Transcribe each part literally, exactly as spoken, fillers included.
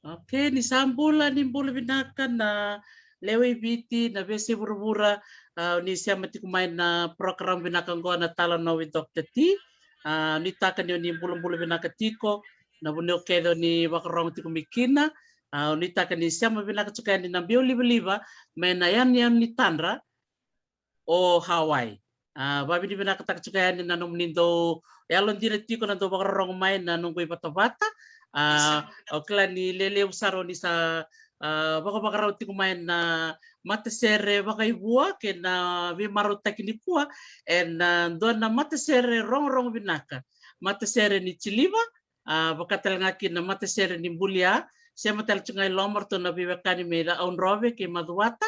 Okay, ni sa bula, ni bula vinaka na lewe i Viti, na veiyasai vuravura. Ah, ni sema tiko mai na program vinaka oqo na Talanoa with Doctor T. Ah, nuitaka ni o ni bulabula vinaka tiko na vanua kece o ni vakarogo tiko mai kina. Ah, nuitaka ni sema vinaka tiko yani na biau livaliva mai na yanuyanu ni Tadra o Hawaii. Ah, vavinavinakataka tiko yani na nomuni dau yalodina tiko na dau vakarorogo mai na noqu ivatavata. Ah, au kila ni lelevu sara o ni sa, ah, vakavakarau tiko mai na matasere vakaivua kei na veimarautaki nikua, ena, ah, dua na matasere rogorogo vinaka, matasere ni Tiliva, ah, vaka tale ga kina na matasere ni Bulia. Sema tale tiko ga i loma o ratou na veiwekani mai Audrove kei Macuata,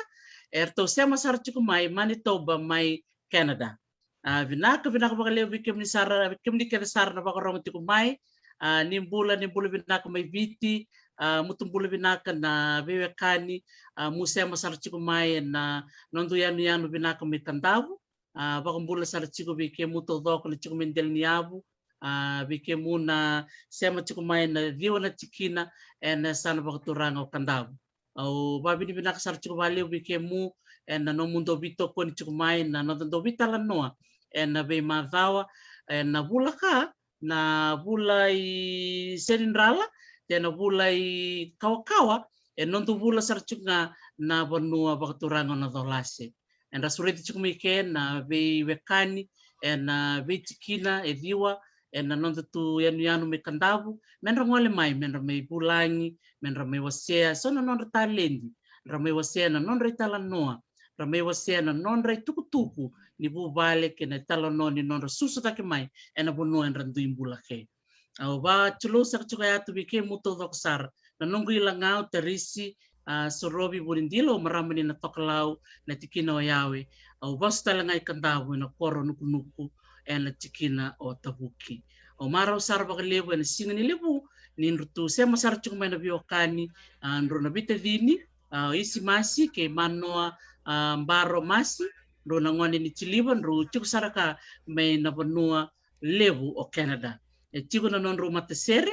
eratou sema sara tiko mai Manitoba mai Canada. Ah, vinaka, vinaka vakalevu vei kemuni sara, vei kemuni kece sara na vakarogo tiko mai. Ah, ni bula, ni bula vinaka mai Viti. Ah, mutu bula vinaka na veiwekani. Ah, mu sema sara tiko mai ena, ah, noda yanuyanu vinaka mai Kadavu. Ah, vakabula sara tiko vei kemu taucoko na tiko mai dela ni yavu. Ah, vei kemu na sema tiko mai na ciwa na tikina ena, ah, yasana vakaturaga o Kadavu. Au vavinavinaka sara tiko vakalevu vei kemu ena, ah, nomu dau veitokoni tiko mai na noda dau veitalanoa ena, ah, veimacawa, ena, ah, vula ka, na vula i Senidrala, kei na vula i Kawakawa, e noda vula sara tiko ga na vanua vakaturaga o Nacolase. Eda sureti tiko mai ke na veiwekani ena, ah, veitikina e ciwa ena, ah, noda tu yanuyanu mai Kadavu, medra gole mai, medra mai vulagi, medra mai wasea eso na nodra taledi, dra mai wasea na nodra italanoa, dra mai wasea na nodra itukutuku ni vuvale kei na italanoa ni nodra susu cake mai ena vanua edra dui bula ke. Au vakatulewa saka tiko ya tu vei kemu taucoko sara, na noqu ilagau Tarisi, ah, Sorovi Vunidilo, marama ni Natokalau, na tikina o Yawe. Au vasu tale ga i Kadavu ena koro Nukunuku ena tikina o Tavuki. Au marau sara vakalevu ena siga ni levu ni drau tu sema sara tiko mai na veiwekani, ah, drau na veitacini, ah, Isi Masi kei Manoa, ah, Baro Masi, drau na gone ni Tiliva, drau tiko sara ka mai na vanua levu o Canada. E tiko na nodrau matasere,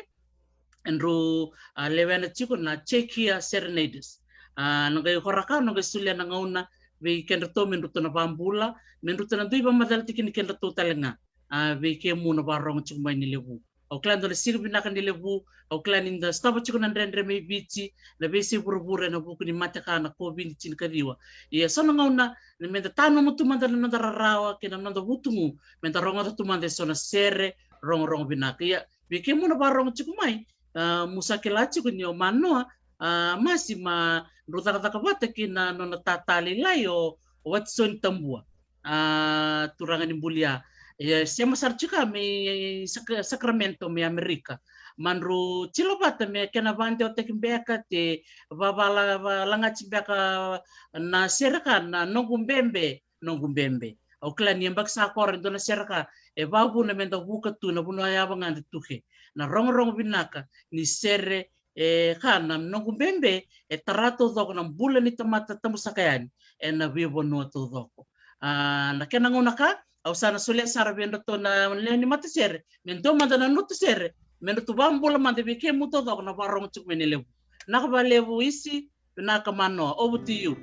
drau, ah, lewena tiko na Chekia Serenaders. Ah, na qai koraka, na qai solia na gauna vei kedratou me drau tu na vabula, me drau tu na dui vamacala tiko ni kedratou tale ga. Ah, vei kemu na varogo tiko mai ni levu. Au kila dua na siga vinaka ni levu, au kila ni da sotava tiko na dredre mai Viti, na veiyasai vuravura ena vuku ni mataka na COVID tinikaciwa. Ia so na gauna, na meda tanuma tu mada na noda rarawa, kei na noda vutugu, meda rogoca tu mada eso na sere rogorogo vinaka. Ia, vei kemu na varogo tiko mai, ah, mu sa kila tiko ni o Manoa, ah, Masi ma drau cakacaka vata kei na nona tata lailai o, o Watisoni Tabua. Ah, turaga ni Bulia. E sema sara tiko mai Sac-, Sacramento mai Amerika. Ma drau tilo vata me kena vadewataki beka, te vavala-, valagati beka na sere ka na Noqu Bebe, Noqu Bebe. Au kila ni yabaki sa koro e dua na sere ka e vavuna meda vuka tu na vanua yava ga da tu ke. Na rogorogo vinaka ni sere e ka na Noqu Bebe e tara taucoko na bula ni tamata tabusaka yani ena veivanua taucoko. Ah, na kena gauna ka, au sa na solia sara vei kedratou na lewe ni matasere me dua mada na notu sere, me drau tu vabula mada vei kemu taucoko na varogo tiko mai ni levu. Vinaka vakalevu Isi, vinaka Manoa, over to you.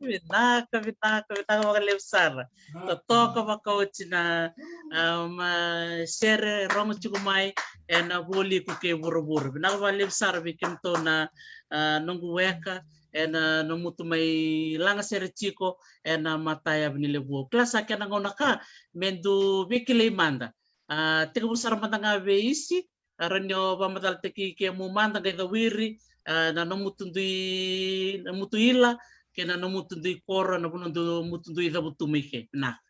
Vinaka, vinaka, vinaka vakalevu sara. Totoka vakaoti na, ah, ma sere rogo tiko mai ena Vualiku kei vuravura. Vinaka vakalevu sara vei kemudou na, ah, noqu weka ena nomutou mai lagasere tiko ena matayavu ni levu. Au kila sa kena gauna ka me dou veikilai mada. Ah, tekivu sara mada ga vei Isi, a, rawa ni o vakamacalataki kemu mada qai cawiri, a, na nomutou dui, nomutou ila kei na nomutou dui koro, na vanua nomutou dui cavutu mai ke. Vinaka.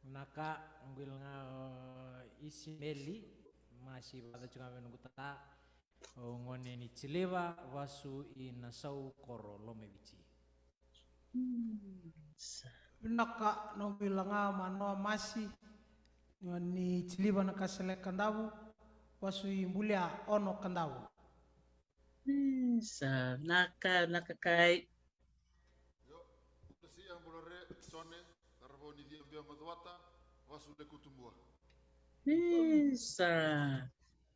Vinaka, noqu ila ga o Isimeli, masi vata tiko ga vei noqu tata, o gone ni Tiliva, vasu i Nasau, koro Lomaiviti. Vinaka, noqu ila ga o Manoa Masi, ni Tiliva, Nakasale, Kadavu, vasu i Bulia, Ono, Kadavu. Isa, vinaka, vinaka kai. Io, Tasi, a bula re, Sone, Taravao ni Ciabia, Macuata, vasu Lekutubua. Isa,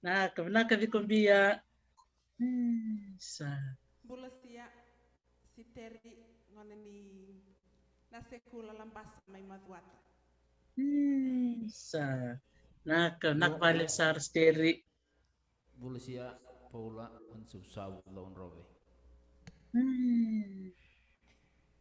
vinaka, vinaka Cikobia. Isa. Bula Sia, Siteri, gone ni Naseku, Lalabasa, mai Macuata. Isa. Vinaka, vinaka vakalevu sara Siteri. Bula Sia, Paula, gone ni Savusavu, Cakaudrove. Hmm.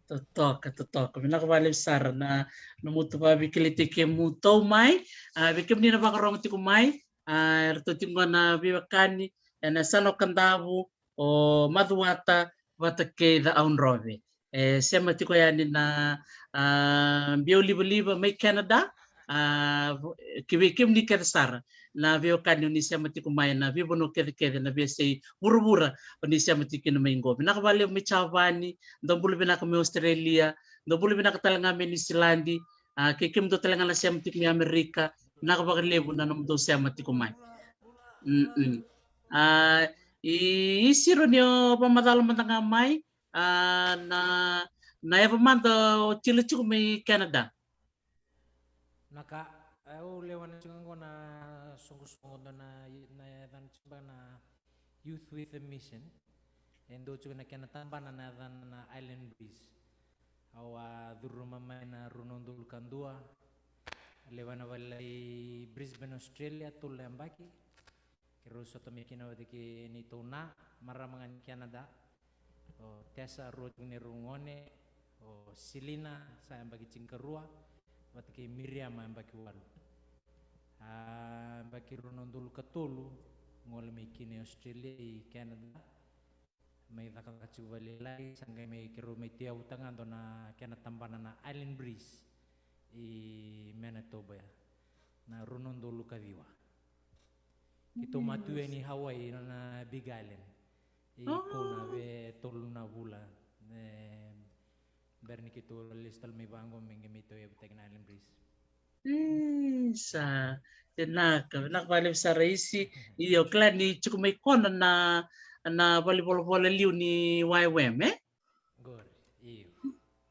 Totoka, totoka. Vinaka vakalevu sara na nomutou vakaveikilai tiko kemudou mai. A, vei kemuni na vakarogo tiko mai, a, eratou tiko qo na veiwekani ena yasana o Kadavu, o Macuata vata kei Cakaudrove. E sema tiko yani na, a, biau livaliva mai Canada, a, vo-, ki vei kemuni kece sara na veiwekani oni sema tiko mai na veivanua kecekece, na veiyasai vuravura oni sema tiko kina mai qo. Vinaka vakalevu mai Japani, dou bula vinaka mai Australia, dou bula vinaka tale ga mai Niusiladi, a, kei kemudou tale ga na sema tiko mai Amerika, vinaka vakalevu na nomudou sema tiko mai. Mm-mm. A, i, Isi, rawa ni o vakamacala mada ga mai, a, na, na yava mada o tiko mai Canada. Vinaka, au lewe ni siga qo na soqosoqo dua na, na yacana tiko na Youth with a Mission. E dua tiko na kena tabana na yacana na Island Breeze. Au a curuma mai na rua na udolu ka dua. Lewena vale i Brisbane, Australia, tolu na yabaki. Keirau sota mai kina vata kei neitou na marama ga ni Canada, o Tesa, rua tiko na neirau gone, o Silina sa yabaki tinikarua, vata kei Miriama yabaki walu. A, yabaki rua na udolu ka tolu, gole mai kina i Australia i Canada. Mai cakacaka tiko vakalailai, sa qai mai keirau mai tekivu taga dua na kena tabana na Island Breeze. i Manitoba ya, na rua na udolu ka ciwa. Keitou matu yani Hawaii, na, na Big Island. I Kona, ve tolu na vula. E, bera ni keitou lesu tale mai vaqo me qai mai tauyavutaki na Island Breeze. Isa, vinaka, vinaka vakalevu sara Isi. Io, kila ni tiko mai Kona na, na valenivolavola liu ni Y W M, e? Qori, io.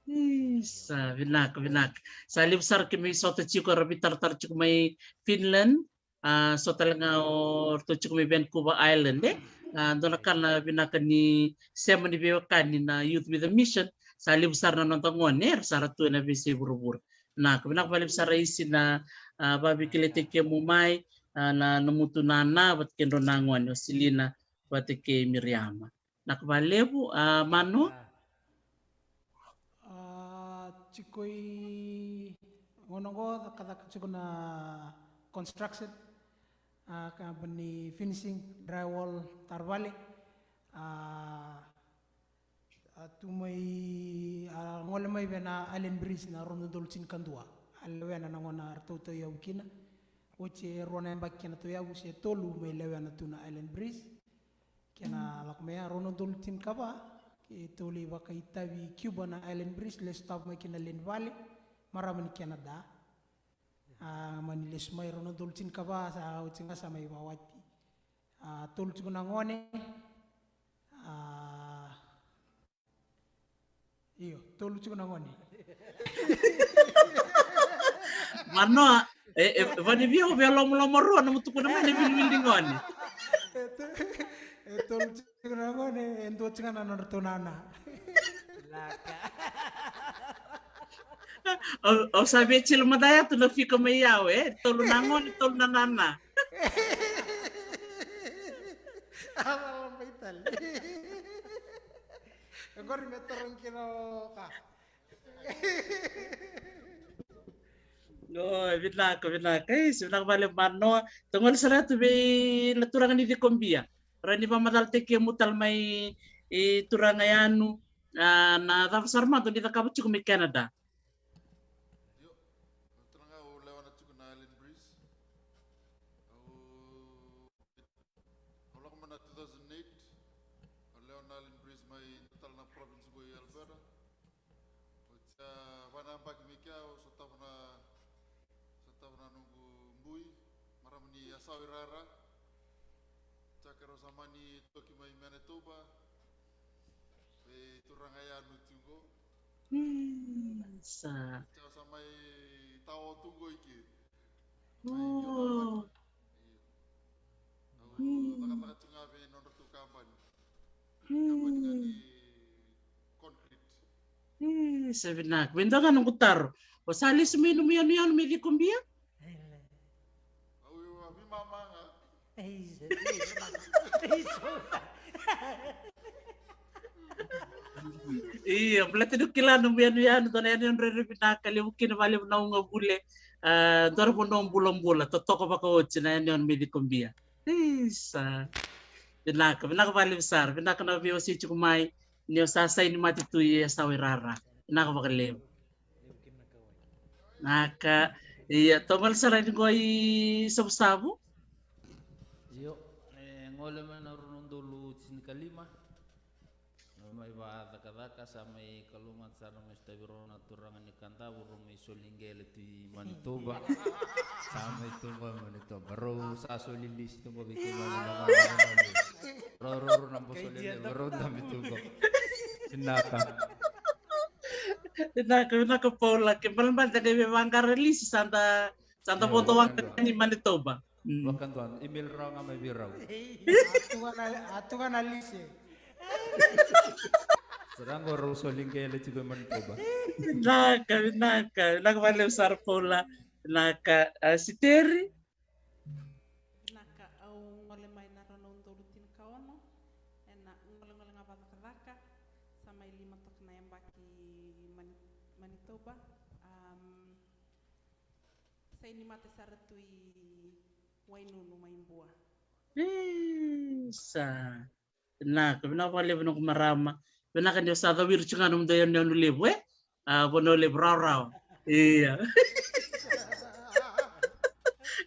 Isa, vinaka, vinaka. Sa levu sara keimami sota tiko, era veitaratara tiko mai Finland. A, so tale ga o ratou tiko mai Vancouver Island, e? A, dua na ka na vinaka ni sema ni veiwekani na Youth with a Mission, sa levu sara na noda gone era sa ra tu ena veiyasai vuravura. Vinaka, vinaka vakalevu sara Isi na, a, vakaveikilai kemuni mai, a, na nomutou nana vata kei drau na gone o Silina vata kei Miriama. Vinaka vakalevu, a, Manu? A, tiko i gauna qo, cakacaka tiko na construction, a, company finishing, drywall, taravale. A, a tu mai, a gole mai vei na Island Breeze na rua na udolu tinikadua. A lewena na gauna ratou tauyavu kina. Oti e rua na yabaki kena tauyavu se tolu mai lewena tu na Island Breeze. Kena lako mai ya rua na udolu tinikava, keitou lai vakaitavi Cuba na Island Breeze, lesu tava mai kina lewe ni vale, marama ni Canada. A, mani lesu mai rua na udolu tinikava, sa oti ga sa mai vawati. A, tolu tiko na gone. A, io, tolu tiko na gone. Manoa, e, e, vani via, via lomoloma rua, na mutukuna mai na viliwili ni gone. E to-, e tolu tiko na gone, e dua tiko na nodratou nana. Laka. Au, au sa via tilo mada ya tu na fika mai au, e? Tolu na gone, tolu na nana. Ala labai tale. E qori me torogi kina o ka. O, vinaka, vinaka. Isi, vinaka vakalevu Manoa. Tou gole sara tu vei na turaga ni Cikobia. Rawa ni vakamacalataki kemuni tale mai, e, turaga Yanu. A, na cava sara mada ni cakava tiko mai Canada? Io, na turaga au lewe na tiko na Island Breeze. Au Au lako mai na two thousand eight, au lewe na Island Breeze mai na tala na province qo i Alberta. Oti sa va na yabaki mai kea, au sotava na, sotava na noqu bui, marama ni Yasawa i Rara. Sa keirau sa mani toki mai Manitoba. Vei turaga Yanu tiko. Mm, sa. Oti au sa mai tawa tu qo i ke. Oh. Io. Au cakacaka tu ga vei nodratou kabani. Kabani ga ni concrete. E, sa vinaka. Vei dua ga noqu taro. O sa lesu mai nomu yanuyanu mai Cikobia? Au, au veimama ga. Io, baleta niu kila nomu yanuyanu, dua na yanuyanu rairai vinaka, levu kina vakalevu na ugavule. A, dua na vanua bulabula, totoka vakaoti na yanuyanu mai Cikobia. Isa. Vinaka, vinaka vakalevu sara, vinaka na veiwasei tiko mai, ni o sa saini mate tu i Yasawa i Rara. Vinaka vakalevu. Vinaka, ia, tou gole sara yani qo i Savusavu. Io, e, gole mai na rua na udolu tinikalima. Mai vacakacaka, sa mai kalougata sara, mai sotavi rau na turaga ni Kadavu, rau mai soli qele tu i Manitoba. Sa mai tu qo i Manitoba. Rau sa soli lisi tu qo vei keimami na vanua. Rau, rau, rau na bau soli qele, rau dabe tu qo. Vinaka. Vinaka, vinaka Paula. Ke balebale da qai veivaqara lisi, sa da, sa da vodo waqa ni Manitoba. Mm. Vakadua, email rawa ga mai vei rau. A tu ga na, a tu ga na lisi. Sa ra qo rau soli qele tiko e Manitoba. Vinaka, vinaka, vinaka vakalevu sara Paula. Vinaka, a, Siteri. Vinaka, au gole mai na rua na udolu tinikaono. Ena golegole ga vacakacaka. Sa mai lima toka na yabaki i Mani-, Manitoba. Am, Saini mate sara tu i Wainunu mai Bua. Isa. Vinaka, vinaka vakalevu noqu marama. Vinaka ni o sa cawiri tu ga nomudou yanuyanu levu, e? A, Vanua Levu rawarawa. Ia.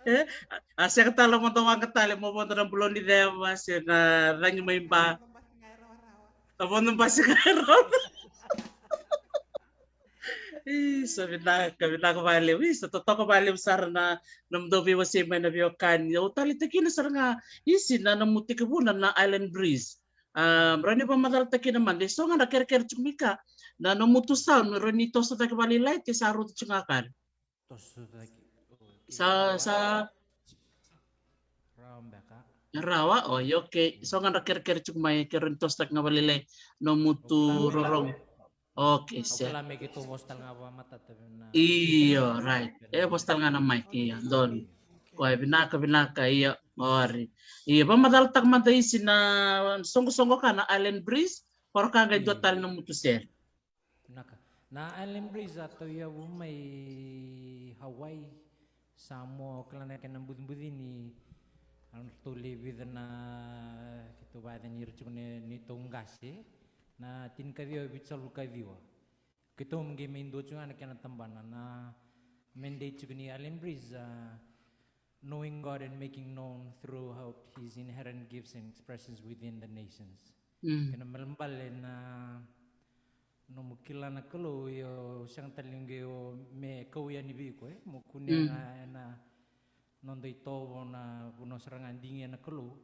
E, a sega tale mo dau waqa tale mo vodo na bulou ni ceva se na cagi mai ba. A vodo basi ka e rawa. Isa, vinaka, vinaka vakalevu. Isa, totoka vakalevu sara na nomudou veiwasei mai na veiwekani. Au taleitaka kina sara ga Isi na nomu tekivuna na Island Breeze. A, rawa ni vakamacalataka kina mada, e so ga na kerekere tiko mai ka na nomu tu sound, rawa ni toso cake vakalailai ke sa rauta tiko ga kare. Toso cake. Sa, sa. Rawa beka. Rawa, oi, okay. So ga na kerekere tiko mai ke rawa ni toso cake ga vakalailai nomu tu rorogo. Okay, set. Kila me keitou vosa tale ga vakamatata vei na. Io, right. E vosa tale ga na mic, io, donu. Koya, vinaka, vinaka, io, ori. Io, vakamacalataka mada Isi na soqosoqo ka na Island Breeze, koro ka qai dua tale na mutu sere. Vinaka. Na Island Breeze a tauyavu mai Hawaii, Samoa, kila na kena bucibuci ni, a, ratou le vica na, keitou vakayaca ni ira tiko ni, ni tou qase. Na tinikaciwa vitusagavulu kaciwa. Keitou qai mai dua tiko ga na kena tabana, na mandate tiko ni Island Breeze, a, knowing God and making known throughout his inherent gifts and expressions within the nations. Mm. Kena ibalebale na nomu kila na Kalou, io, sega tale ni qai o me kau yani vei iko, e, mo kunea ga ena noda itovo na vanua sara ga digia na Kalou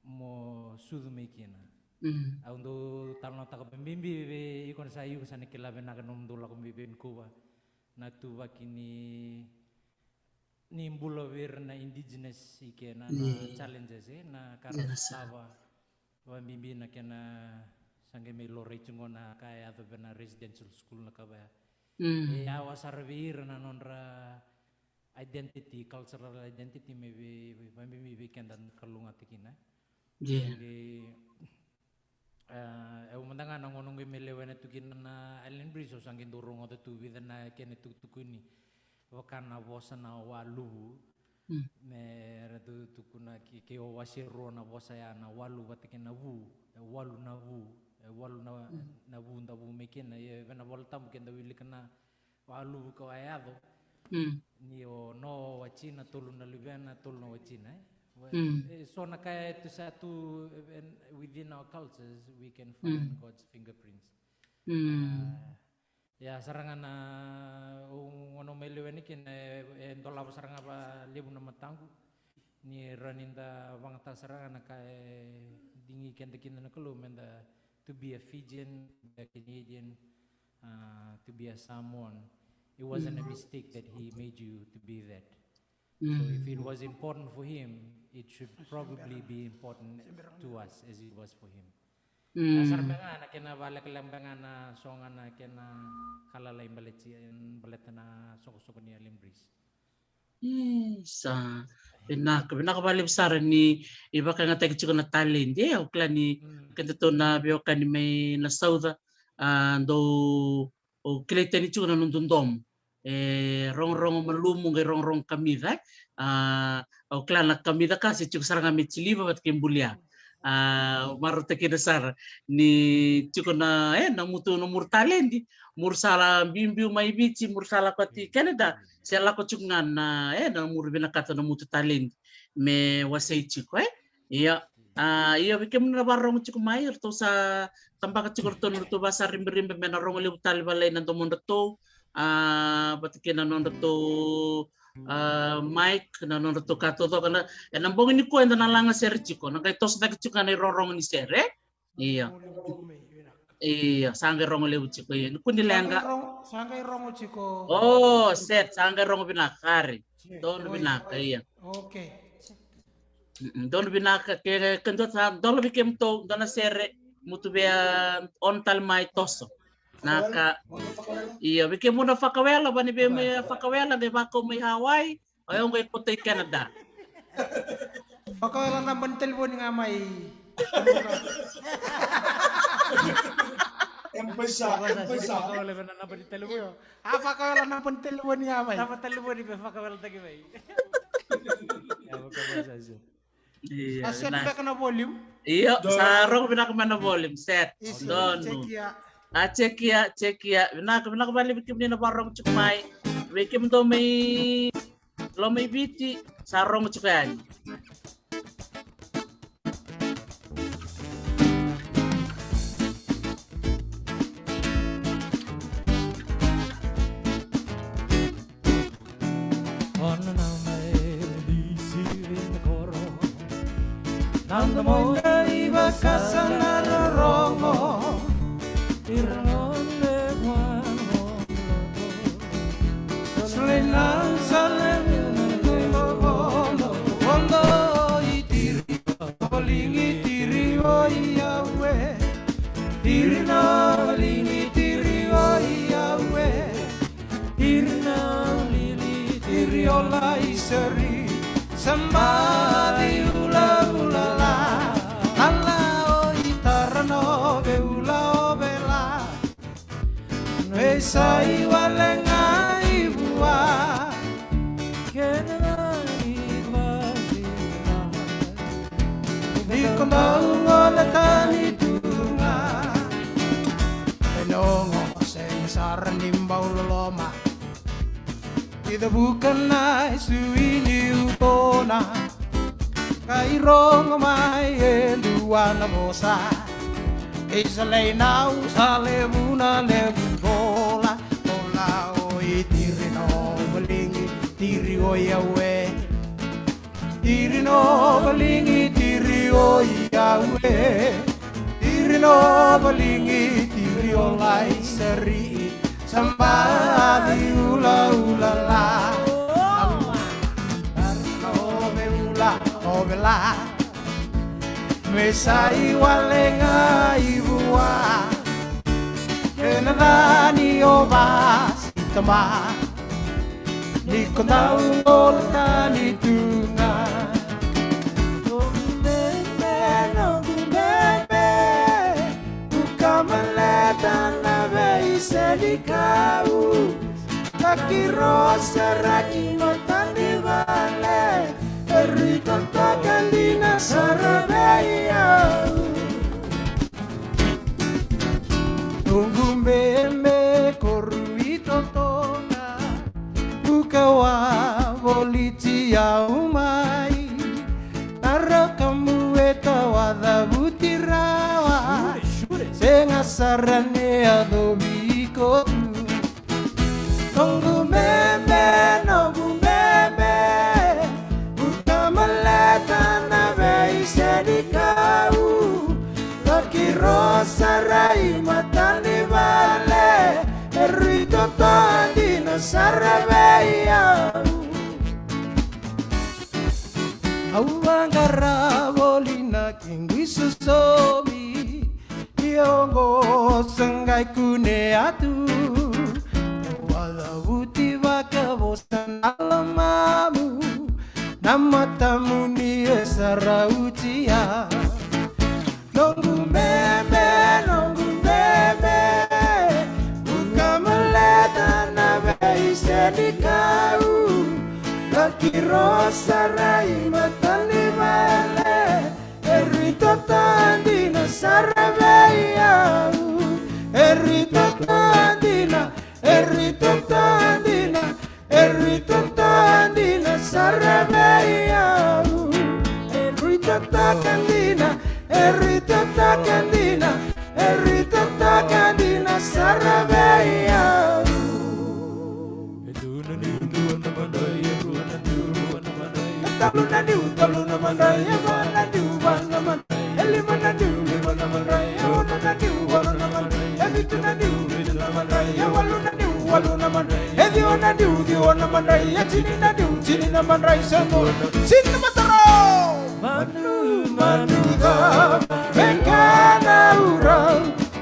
mo sucu mai kina. Mm. Au dau talanoataka vakabibi vei iko na sa iko sa na kila vinaka nomudou lako mai Vancouver, na ituvaki ni, ni bula vei ira na indigenous i ke na, na challenges, e, na ka ra sotava. Vakabibi na kena sa qai mai laurai tiko qo na ka e yaco vei na residential school na ka vaya. Mm. E yawa sara vei ira na nodra identity, cultural identity, mai vei, vei, vakabibi vei keda na Kalou ga tikina. Yeah. Qai, e, au mada ga na gauna qai mai lewena tu kina na Island Breeze, au sa qai dau rogoca tu vica na kena tukutukuni. Vaka na vosa na waluvu. Mm. Me ra tu, tukuna ki, ke o wase rua na vosa ya na walu vata kei na vu, e walu na vu, e walu na, mm, na vu da vu mai kina, e vei na Vola Tabu ke da wilika na waluvu ka wa yaco. Mm. Ni o Noa watina, tolu na luvena, tolu na watina, e? Wa-, mm, e, so na ka e tu sa tu, e, within our cultures, we can find, mm, God's fingerprints. Mm. Ah, Ia, sara ga na, au gauna au mai lewena kina, e, e dolava sara ga vakalevu na mataqu. Ni rawa ni da vakayagataka sara ga na ka e digi keda kina na Kalou, me da to be a Fijian, to be a Canadian, uh, to be a Samoan. It wasn't a mistake that he made you to be that. So if it was important for him, it should probably be important to us as it was for him. Mm. Na sara beka ga na kena vakalekaleka beka ga na so ga na kena ka lalai baleti, baleta na soqosoqo ni Island Breeze. Isa, vinaka, vinaka vakalevu sara ni vakayagataki tiko na talent. E, au kila ni, mm, kedatou na veiwekani mai na Sauca, a, dou, o kilai tani tiko na noda domo. E rogorogo malumu qai rogorogo kamica, e. A, au kila na kamica ka se tiko sara ga me tiliva vata kei bulia. A, au marautaka kina sara ni tiko na, e, na mutu, na muri taledi, muri sa la biubiu mai Viti, muri sa lako oti Canada, se lako tiko ga na, e, na muri vinakata na mutu taledi me wasei tiko, e. Ia, a, ia vei kemuni na vakarorogo tiko mai, ratou sa tabaka tiko ratou na ratou vasa ribariba me na rogo levu tale vakalailai na domodratou, a, vata kei na nodratou, a, mic, na nodratou ka taucoko na, ena bogi nikua eda na laga sere tiko, na qai toso cake tiko ga na irogorogo ni sere, e? Ia. Ia, sa qai rogo levu tiko, ia. Ni kua ni leqa. Sa qai rogo, sa qai rogo tiko. O, set, sa qai rogo vinaka, kari. Donu vinaka, ia. Okay. Mm, donu vinaka, ke, ke dua sa dolavi kemudou, dua na sere, mutu vei, a, on tale mai toso. Na ka, ia, vei kemudou na Fakawela, vani vei mai Fakawela, qai vakau mai Hawaii, o yau qai koto i Canada. Fakawela naba ni talevoni ga mai. M-PAiSA, M-PAiSA. Fakawela vei na naba ni talevoni. A, Fakawela naba ni talevoni ga mai. Naba talevoni me Fakawelataki mai. Ia, Fakawela sa. Ia, a set vinaka. Beka na volume. Io, sa rogo vinaka mai na volume, set. Easy. Donu. Check ia. A, check ia, check ia. Vinaka, vinaka vakalevu kemuni na varogo tiko mai. Vei kemudou mai Lomaiviti, sa rogo tiko yani. Ona na mai lisi vei na koro. Na domo i vakasana na rogo. Ira na gone vua na loto. Sole na sale na loto. Vodo i tiri. Voligi tiri o Iawe. Tiri na voligi tiri o Iawe. Tiri na lili tiri o Laiseri. Sambadi ulaula la. Ala o itara no veula o vela. Mesai wale ga i vua. Kena na i vasi. Ni kodou gole tani tu ga. E nogo sega sara ni bau loloma. I cavuka na isui ni utona. Ka i rogo mai e dua na vosa. Isa lei nau sa levu na levu vola. Vola o i tiri no valigi tiri o Iawe. Tiri no valigi tiri o Iawe. Tiri no valigi tiri o Laiseri. Sambadi ulaula la. Ala. Tara no veula o vela. Mesai wale ga i vua. Kena dani o vasitama. Ni kodou gole tani tu ga. Noqu bebe, noqu bebe. Vuka maleta na veisenikau. Laki rosa raki matani vale. E rui totoka dina sara vei au. Noqu bebe ko rui totoka. Vuka wa voliti au mai. Na rakamu e tawa cavuti rawa. Sega sara ni yacovi iko tu. Noqu bebe, noqu bebe. Vuka maleta na veisenikau. Laki rosa rai matani vale. E rui totoka dina sara vei au. Au vaqara voli na kequ isosomi. Ia oqo sa qai kunea tu. Au a cavuti vakavosa na lomamu. Na matamu ni e sa rautia. Noqu bebe, noqu bebe. Vuka maleta na veisenikau. Laki rosa rai matani vale. E rui totoka dina sara vei au. E rui totoka dina, e rui totoka dina, e rui totoka dina sara vei au. E rui totoka dina, e rui totoka dina, e rui totoka dina sara vei au. E tolu na niu, tolu na madrai, e va na niu, va na madrai. E lima na niu, lima na madrai. E ono na niu, ono na madrai. E vitu na niu, vitu na madrai. E walu na niu, walu na madrai. E ciwa na niu, ciwa na madrai. E tini na niu, tini na madrai. Sa dua na tini na mataro. Manu, manu ca me kana ura.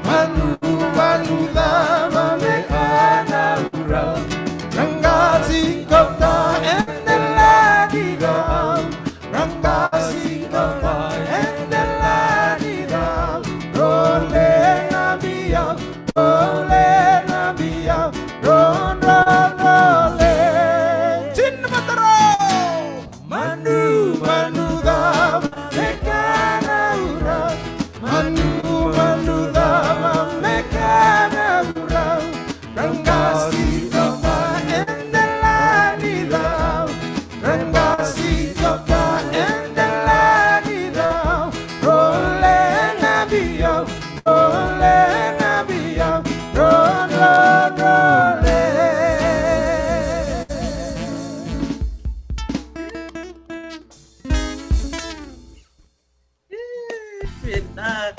Manu, manu ca me kana ura. Rangasi kota ende lagi ca. Rangasi kota ende lagi ca. Role na bia, role na bia. Ron, ron, role. Tini na mataro. Manu, manu ca me kana ura. Manu, manu ca me kana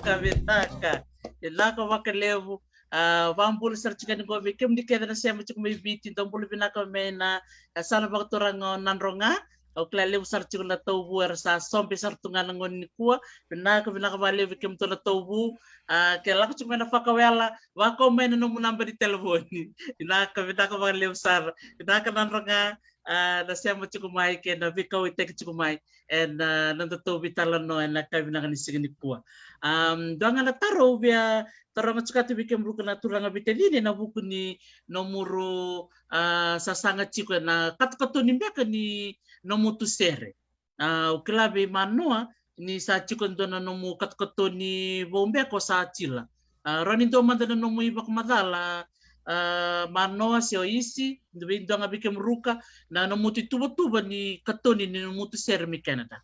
Ka vinaka. Vinaka vakalevu. A, vakabula sara tiko yani qo vei kemuni kece na sema tiko mai Viti, dou bula vinaka mai na, a, yasana vakaturaga o Nadroga. Au kila levu sara tiko na tauvu era sa sobe sara tu ga na gauna nikua. Vinaka, vinaka vakalevu vei kemudou na tauvu. A, ke lako tiko mai na fakawela, vakau mai na nomu naba ni telefoni. Vinaka, vinaka vakalevu sara. Vinaka Nadroga, a, na sema tiko mai kei na veikauwaitaki tiko mai ena, a, nodatou veitalanoa ena yakavi vinaka ni siga nikua. Am, dua ga na taro au via taroga tiko atu vei kemudou na turaga veitacini ena vuku ni nomudou, a, sasaga tiko ena katokatoni beka ni nomutou sere. A, au kila vei Manoa ni sa tiko e dua na nomu katokatoni vou beka o Sa Tila. A, rawa ni dua mada na nomu ivakamacala, a, Manoa se o Isi, vei dua ga vei kemudou na nomutou ituvatuva ni katoni ni nomutou sere mai Canada.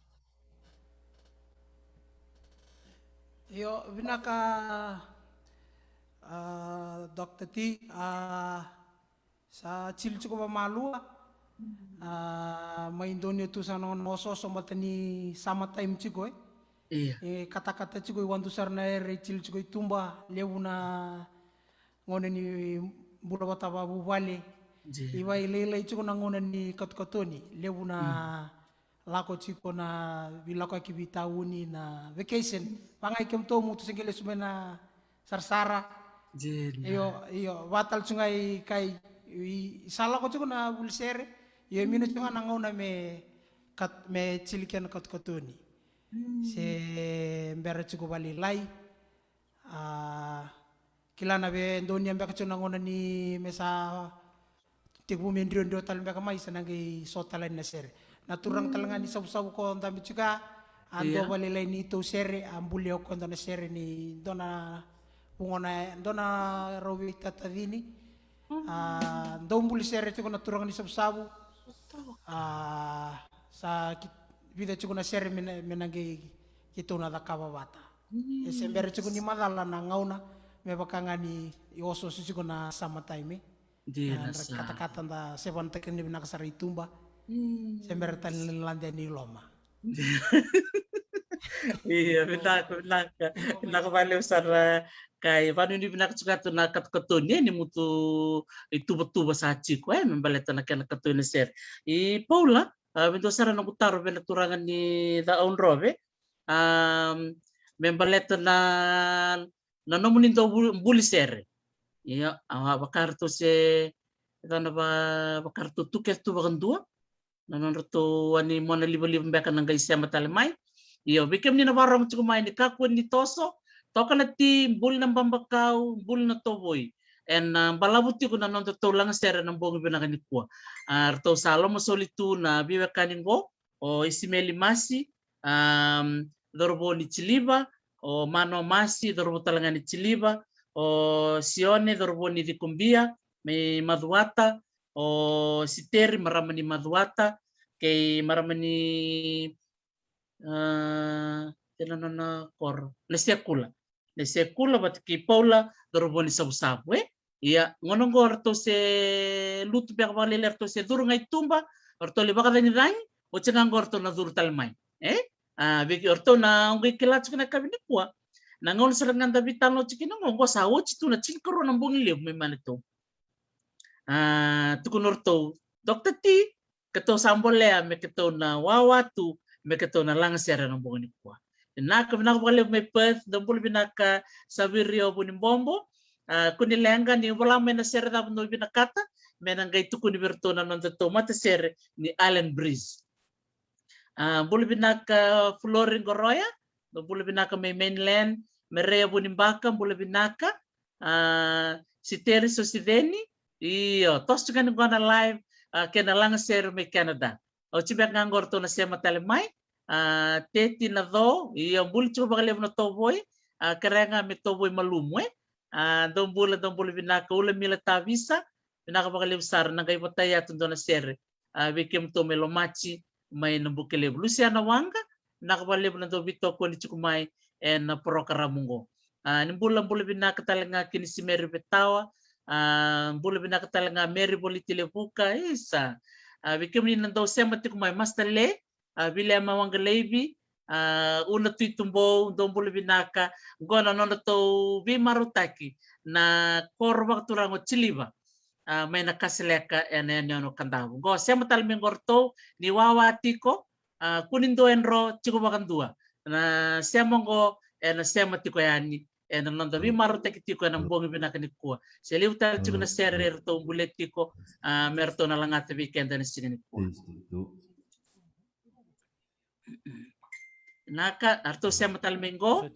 Io, vinaka, a, Doctor T, a, sa tili tiko vamalua. A, mai doni tu sa na, na osooso bata ni summer time tiko, e. Ia. E katakata tiko, i wadu sara na ere, i tili tiko i tuba, levu na gauna ni bula vata vavuvale. Ia. I vailailai tiko na gauna ni katokatoni, levu na lako tiko na veilakoyaki veitauni na vacation. Vaga i kemudou mutou se qai lesu mai na sarasara. Dina. Io, io, vatala tiko ga i kai, i, i sa lako tiko na vuli sere. Io, e minu tiko ga na gauna me kat-, me tili kina na katokatoni. Mm. Se bera tiko valailai. A, kila na vedonia beka tiko na gauna ni me sa tekivu me drio, drio tale beka mai sa na qai so tale na sere. Na turaga tale ga ni Savusavu ko dabe tiko, a, dua valailai ni tou sere, a, buli o koya dua na sere ni dua na vugona, dua na rau veitatacini. A, dau buli sere tiko na turaga ni Savusavu. A, sa ki-, vica tiko na sere me na, me na qai keitou na cakava vata. E se bera tiko ni macala na gauna, me vaka ga ni osooso tiko na summer time, e. Dina. Na sara. Katakata da sevanataka ni vinaka sara i tuba. Mm. Se bera tale ni lade ni loma. Ia, vinaka, vinaka. Vinaka vakalevu sara, kai, vanuinui vinaka tiko atu na katokatoni, e, ni mutou ituvatuva sa tiko, e, me baleta na kena katoni na sere. I Paula, a, vei dua sara na noqu taro vei na turaga ni Caaudrove, a, me baleta na, na nomuni dau bu-, buli sere. Ia, a, vaka ratou se, e, na va-, vaka ratou tu kece tu vakadua. Na nodratou a ni mona livaliva beka na qai sema tale mai. Io, vei kemuni na vakarorogo tiko mai ni kakua ni toso, toka na ti, buli na babakau, buli na tovoi. Ena, a, balavu tiko na nodatou lagasere na bogi vinaka nikua. A, ratou sa lomasoli tu na veiwekani qo, o Isimeli Masi, a, cauravou ni Tiliva, o Manoa Masi, cauravou tale ga ni Tiliva, o Sione, cauravou ni Cikobia, mai Macuata, o Siteri, marama ni Macuata, kei marama ni, a, kei na nona koro, Nasekula. Nasekula vata kei Paula, cauravou ni Savusavu, e. Ia, gauna qo ratou se lutu beka vakalailai, ratou se curu ga i tuba, ratou lai vakacagicagi, oti ga qo ratou na curu tale mai, e. A, vei ratou na, au qai kila tiko na yakavi nikua. Na gauna sara ga da veitalanoa tiko kina qo, qo sa oti tu na tinikarua na bogi levu mai Manitou. A, tukuna o ratou, Doctor T, keitou sa bolea me keitou na wawa tu, me keitou na lagasere na bogi nikua. Vinaka, vinaka vakalevu mai Perth, dou bula vinaka Savirio Vunibobo. A, kua ni leqa, ni vola mai na sere cava dou vinakata, me na qai tukuni vei ratou na nodatou matasere ni Island Breeze. A, bula vinaka Flori Qoroya, dou bula vinaka mai Mainland, Mereya Vunibaka, bula vinaka. A, Siteri Sosiceni, io, toso tiko yani qo na live, a, kei na lagasere mai Canada. Oti beka ga qo ratou na sema tale mai, a, Teti Naco, io, buli tiko vakalevu na tovoi, a, kerea ga me tovoi malumu, e. A, dou bula, dou bula vinaka, Ulamila Tavisa, vinaka vakalevu sara, na qai votai atu dua na sere, a, vei kemutou mai Lomati, mai Nabukelevu. Lusiana Waqa, vinaka vakalevu na dau veitokoni tiko mai ena porokaramu qo. A, ni bula, bula vinaka tale ga kei ni Simeri Vetawa, a, bula vinaka tale ga Meri Volitilevuka, isa. A, vei kemuni na dau sema tiko mai, Master Le, a, Viliama Waqaleivi, a, Una Tui Tubou, dou bula vinaka. Qo na nodratou veimarautaki na koro vakaturaga o Tiliva, a, mai Nakasaleka ena yanuyanu o Kadavu. Qo sema tale mai qo ratou, ni wawa tiko, a, kua ni dua e dro, tiko vakadua. Na sema qo ena sema tiko yani ena noda veimarautaki tiko ena bogi vinaka nikua. Se levu tale tiko na sere eratou bulia tiko, a, me ratou na lagata vei keda ena siga nikua. Vinaka, eratou sema tale mai qo.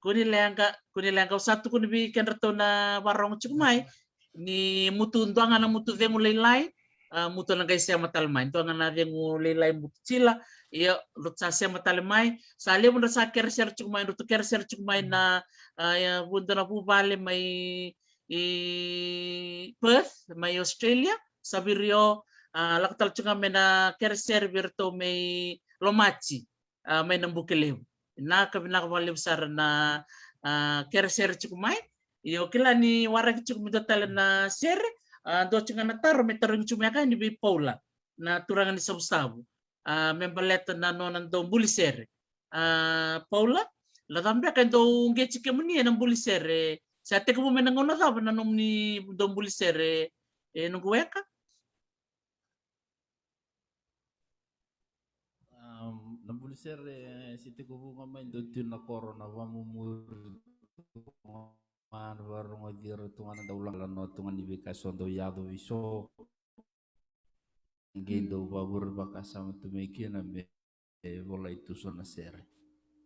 Kua ni leqa, kua ni leqa, au sa tukuna vei kedratou na vakarorogo tiko mai. Ni mutu dua ga na mutu cegu lailai, a, mutu na qai sema tale mai. Dua ga na cegu lailai mutu tila, ia, ratou sa sema tale mai. Sa levu dra sa keresere tiko mai, ratou keresere tiko mai na, a, ia, vu dua na vuvale mai i Perth, mai Australia, sa virio, a, lako tale tiko ga mai na keresere vei ratou mai Lomati, a, mai Nabukelevu. Vinaka, vinaka vakalevu sara na, a, keresere tiko mai. Io, kila ni waraki tiko me dua tale na sere, a, dua tiko ga na taro me tarogi tiko mai yani vei Paula, na turaga ni Savusavu. A, me baleta na nona dau buli sere. A, Paula, la cava beka e dau uqeti kemuni ena buli sere? Se a tekivu mai na gauna cava na nomuni dau buli sere, e noqu weka? Am, na buli sere se tekivu ga mai dau tu na koro na vamumuri tu ga na varogoci ira tu ga na dau lagala no tu ga ni veika so dau yaco vei so. Qai dau vavure vakasama tu mai kina me volai tu so na sere.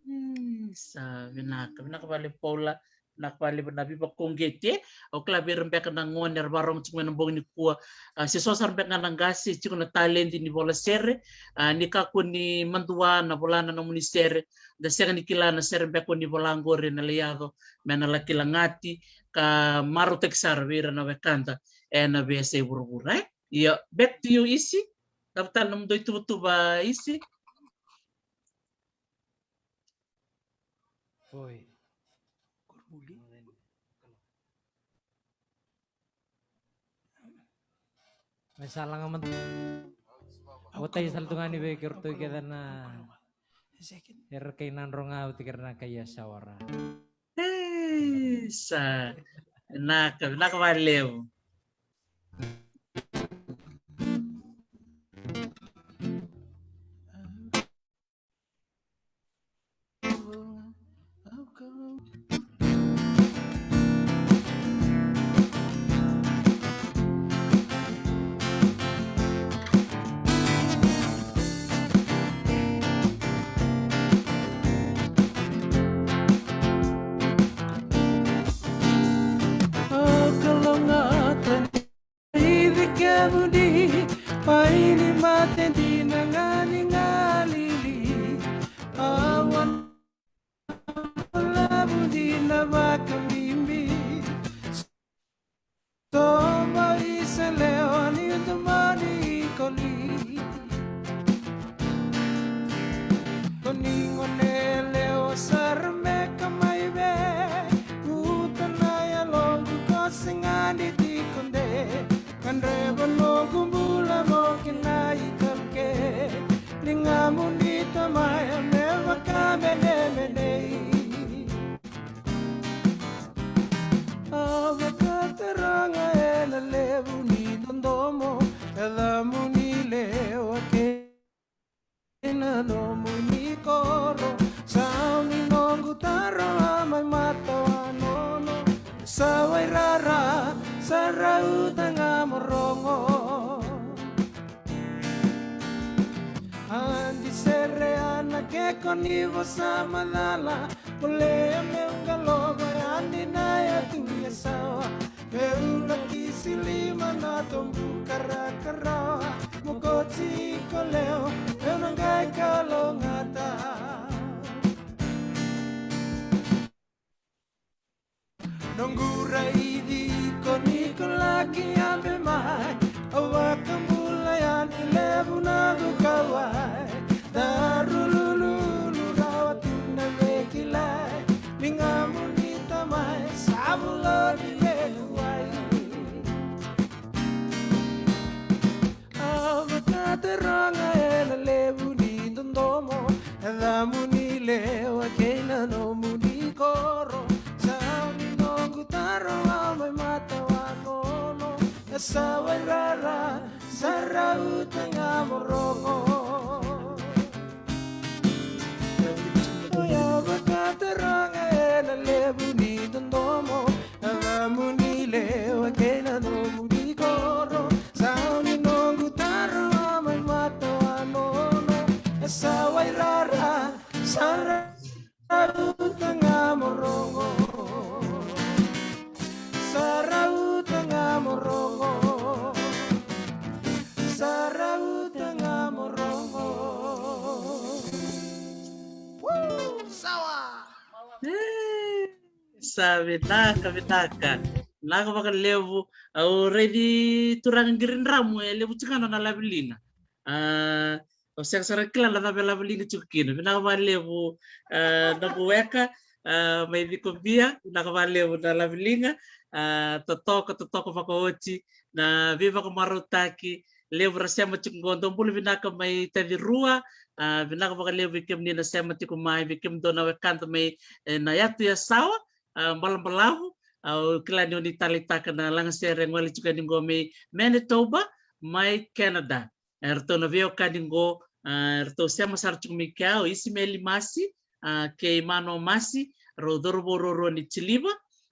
Mm, sa vinaka, vinaka vakalevu Paula, vinaka vakalevu na veivakauqeti. Au kila vei ira beka na gone era varogo tiko mai na bogi nikua, a, se so sara beka ga na qase tiko na taledi ni vola sere, a, ni kakua ni madua na vola na nomuni sere, da sega ni kila na sere beka ni vola qori ena lai yaco me na laki lagati ka marautaki sara vei ira na wekada ena veiyasai vuravura, e? Ia, back to you, Isi. Cava tale nomudou ituvatuva, Isi? Oi. Me sa laga mada. Au tai sala tu ga ni vei keratou kece na era kai Nadroga, au tikira na kai Yasawa. Ei, sa. Vinaka, vinaka vakalevu. Ivi kemuni, paini mate dina ga ni galili. Awa na lavu dina vakabibi. Soma i selewa ni domoni koli. Ko ni gone lewa sara me ka mai vei. Uta na yaloqu ko sega ni tiko de. Ka dreva noqu bula mo kina i tamke. Ligamuni tamaya me vakamenemenei. A vakataraga ena levu ni dodomo, yacamuni lewa kei na nomuni koro. Sau ni noqu taro a mai matawanono. Sa wairara, sa rauta ga mo rogo. Adi sere ana ke ko ni vosa macala. Mo lea meu kalova yani na yatu Yasawa. Meu na kisi lima na tobu karakarawa. Mo koti ko leo, meu na qai kalougata. Noqu raici iko ni ko laki yabe mai. Au vakabula yani levu noqu kauwai. Daru lululu rawa tu na veikilai. Ligamuni tamai sa vulo ni veikuwai. rara, sa rauta ga mo rogo. Oya vakataraga ena levu ni dodomo, na vamu ni lewa kei na domu ni koro. Sa ni noqu taro mai mata wa nono, sa wai rara, sa rauta ga mo rogo. Sa rauta ga mo rogo. Sa rauta ga mo rogo. Woo! Sawa! Sa vinaka, vinaka. Vinaka vakalevu. Au raici turaga Qiridramu e levu tiko ga na nona laveliga. A, au sega sara kila na cava e laveliga tiko kina. Vinaka vakalevu, a, na vueka, a, mai Cikobia, vinaka vakalevu na laveliga, a, totoka, totoka vakaoti na veivakamarautaki, levu ra sema tiko qo, dou bula vinaka mai Tacirua, a, vinaka vakalevu vei kemuni na sema tiko mai, vei kemudou na wekada mai, e, na yatu Yasawa, a, Balabalavu, au kila ni oni taleitaka na lagasere e gole tiko yani qo mai Manitoba, mai Canada. E ratou na veiwekani qo, a, e ratou sema sara tiko mai kea, o Isimeli Masi, a, kei Mano Masi, rau cauravou ruarua ni Tiliva,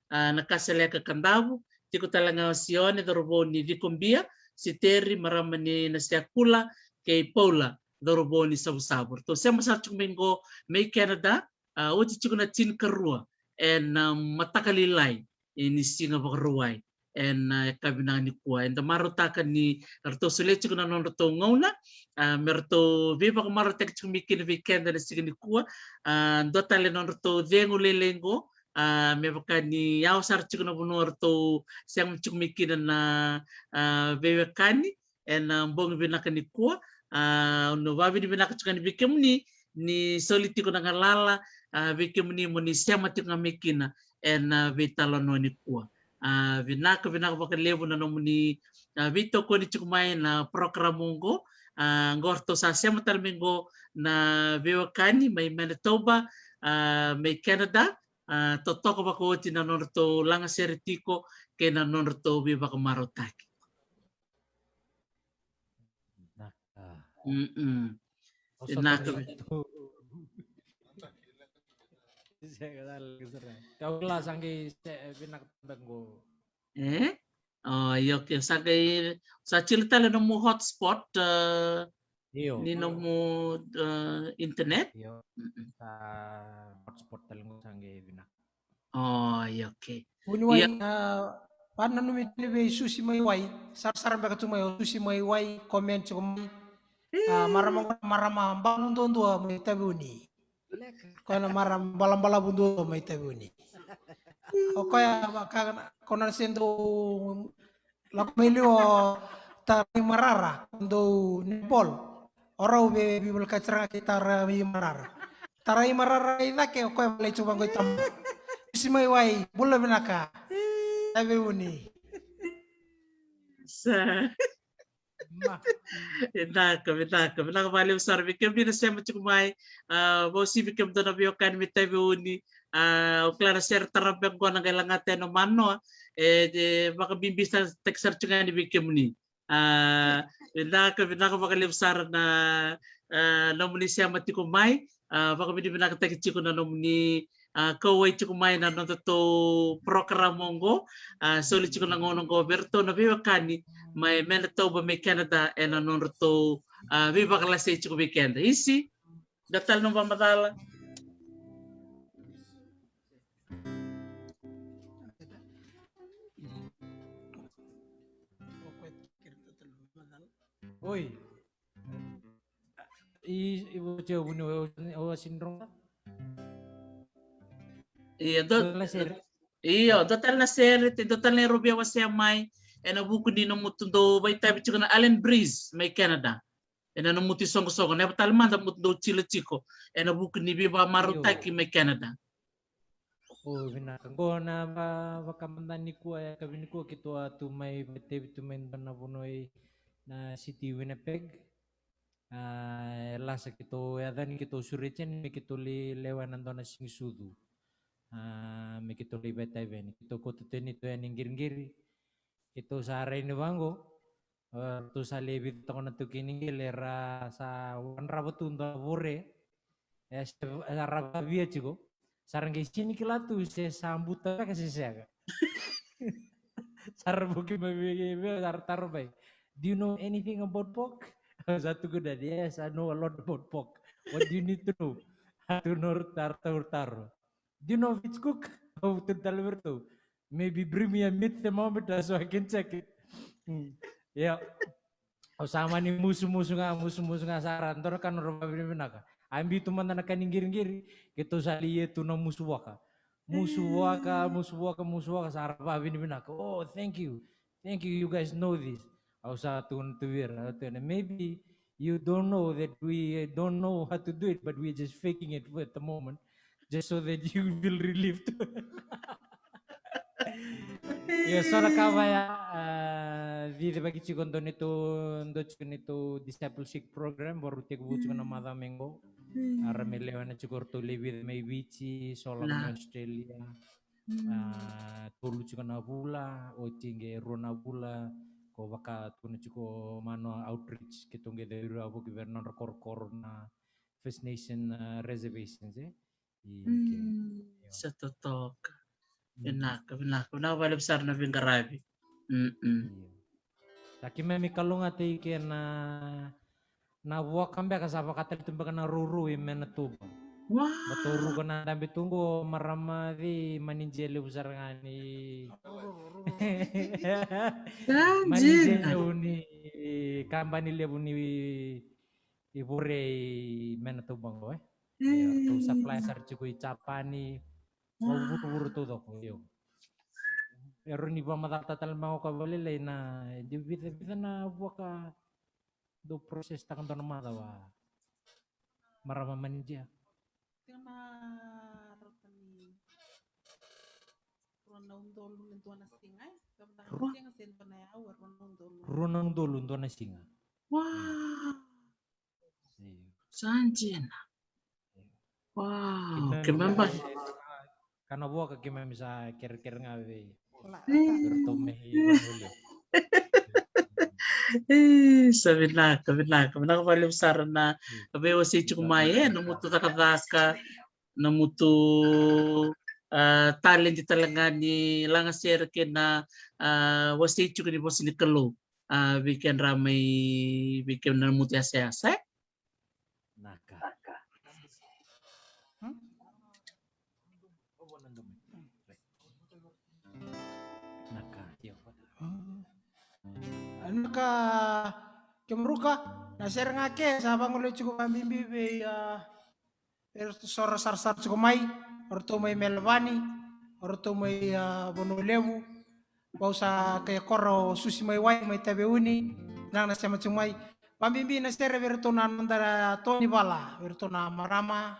a, Nakasaleka Kadavu, tiko tale ga o Sione, cauravou ni Cikobia, Siteri, marama ni Nasekula, kei Paula, cauravou ni Savusavu. Ratou sema sara tiko mai qo, mai Canada, a, oti tiko na tinikarua ena, a, mataka lailai, e, ni siga Vakarauwai ena, a, yakavi nikua. Eda marautaka ni ratou solia tiko na nodratou gauna, a, me ratou veivakamarautaki tiko mai kina vei keda na siga nikua. A, dua tale na nodratou cegu lailai qo, a, me vaka ni yawa sara tiko na vanua ratou sema tiko mai kina na, a, veiwekani ena bogi vinaka nikua. A, au na vakavinavinaka tiko yani vei kemuni ni soli tiko na galala, a, vei kemuni mo ni sema tiko ga mai kina ena, a, veitalanoa nikua. A, vinaka, vinaka vakalevu na nomuni, a, veitokoni tiko mai na program oqo. A, qo ratou sa sema tale mai qo na veiwekani mai Manitoba, a, mai Canada, a, totoka vakaoti na nodratou lagasere tiko kei na nodratou veivakamarautaki. Vinaka. Mm-mm. Vinaka. Kau kila sa qai se vinaka beka qo. E? O, io, okay. Sa qai, sa tiko tale nomu hotspot, e, io, ni nomu, e, internet. Io. Mm-mm. Sa hotspot tale qo sa qai vinaka. O, io, okay. Vuniwai, io. A, vakananumi tale vei Susi mai Wai, sarasara beka tu mai o Susi mai Wai, comment tiko mai. A, marama, marama balavu duadua mai Taveuni. Koya na marama balabalavu duadua mai Taveuni. O koya, vaka, ko na se dau lako mai liu o Tarai Marara, dau netball. O rau vei, veivolekati sara ga kei Tarai Marara. Tarai Marara i cake, o koya volai tu vaqo i tama. Susi mai Wai, bula vinaka. Taveuni. Sa. Ma. Vinaka, vinaka, vinaka vakalevu sara vei kemuni na sema tiko mai. A, vakauasivi kemudou na veiwekani mai Taveuni. A, au kila na sere tarava beka qo na qai lagata ena manoa. E, e vakabibitaki sara tiko ga yani vei kemuni. A, vinaka, vinaka vakalevu sara na, a, nomuni sema tiko mai. A, vakavinavinakataki tiko na nomuni, a, kauwai tiko mai na nodatou program oqo. A, soli tiko na gauna oqo vei iratou na veiwekani mai Manitoba mai Canada ena nodratou, a, veivakalasei tiko vei keda. Isi, dua tale nomu vakamacala. Oi. I, i vo tio vuni o, o, o sindronga. Ia, dua, dua na sere. Io, dua tale na sere, te dua tale na erau via wasea mai ena vuku ni nomudou vakaitavi tiko na Island Breeze mai Canada. Ena nomudou isoqosoqo, na yava tale mada mudou tila tiko ena vuku ni veivakamarautaki mai Canada. O, vinaka. Qo na va-, vakamada nikua, yakavi nikua keitou a tu mai vakaitavi tu mai dua na vanua i na city Winnipeg. A, e lasa keitou yacani keitou sureti yani me keitou lai lewa ena dua na siga sucu. A, me keitou lai vakaitavi yani. Keitou kauta tu yani, tu yani qiriqiri. Keitou sa rai ni vaqo. Ratou sa lai vica toka na taukei ni qele, ra sa wadrava tu dua vure. E sa ra vavia tiko. Sa ra qai sini kila tu se sa buta beka se sega. Sa ra vuki mai vei, vei, sa ra taro mai, "Do you know anything about pork?" Au sa tukuna, "Yes, I know a lot about pork. What do you need to know?" A tukuna o ratou, taro, taro. "Do you know if it's cooked?" Au tukuna tale vei ratou, "Maybe bring me a meat thermometer so I can check it." Mm. Yeah. Au sa mani musumusu ga, musumusu ga sara, dua na ka nodra vavinavinaka. A biu tu mada na ka ni qiriqiri, keitou sa lia tu na musu vuaka. Musu vuaka, musu vuaka, musu vuaka, sa ra vavinavinaka. "Oh, thank you. Thank you, you guys know this." Au sa tukuna tu vei ira, au tukuna, "Maybe you don't know that we don't know how to do it, but we're just faking it at the moment, just so that you feel relieved." Io, so na ka vaya, ah, cicivaki tiko dua neitou, dua tiko neitou discipleship program, varu tekivu tiko na macawa mai qo. A ra mai lewena tiko ratou lewe vica mai Viti, so lako mai Australia. Ah, tolu tiko na vula, oti qai rua na vula, ko vaka tukuna tiko manu outreach, keitou qai cau ira vaki vei ira nodra korokoro na First Nation, ah, reservations, e? I ke. Io. Sa totoka. Vinaka, vinaka, vinaka vakalevu sara na veiqaravi. Mm-mm. Io. Sa keimami kalougata i ke na, na vuaka beka sa vakatale tu beka na rourou i Manitoba. Wow. Batou ruka na dabe tu qo, marama cei, manidia levu sara ga ni. Manidia levu ni kabani levu ni i vure i Manitoba qo, e? Io, ratou supply sara tiko i Japani, vavuruvuru taucoko, io. E rawa ni vakamacala tale mai o koya vakalailai na, e dua vica, vica na vuaka dau process taka dua na macawa, marama manidia? Tiko na rauta ni rua na udolu ni dua na siga, e? Rua? Siga se dua na aua, rua na udolu. Rua na udolu dua na siga. Wow. Io. Sa dina. Wow, keimami ba. Ka na vuaka keimami sa kerekere ga vei. Io. Ratou mai Vanua Levu. Io, sa vinaka, vinaka, vinaka vakalevu sara na veiwasei tiko mai, e, na mutu cakacaka, na mutu, ah, taledi tale ga ni lagasere kei na, ah, wasei tiko ni vosa ni Kalou. Ah, vei kedra mai, vei kemuni na mutu yasayasa, e? Naka. Hmm? Naka, io. Naka, kemuru ka, na sere ga ke sa vagolei tiko vakabibi vei, ah, e ratou sa ra sarasara tiko mai, o ratou mai Melevani, o ratou mai, ah, Vanua Levu. Vau sa kai koro o Susi mai Wai, mai Taveuni, na, na sema tiko mai. Vakabibi na sere vei ratou na noda toni vala, vei ratou na marama,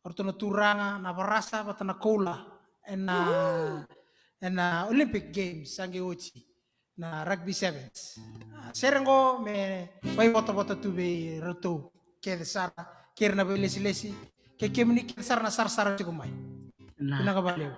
o ratou na turaga, na Varasa vata na Koula, ena, ena Olympic Games sa qai oti. Na rugby sevens. Ah, sere qo me vaivotavota tu vei ratou kece sara, kei ira na veilesilesi, kei kemuni kece sara na sarasara tiko mai. Na. Vinaka vakalevu.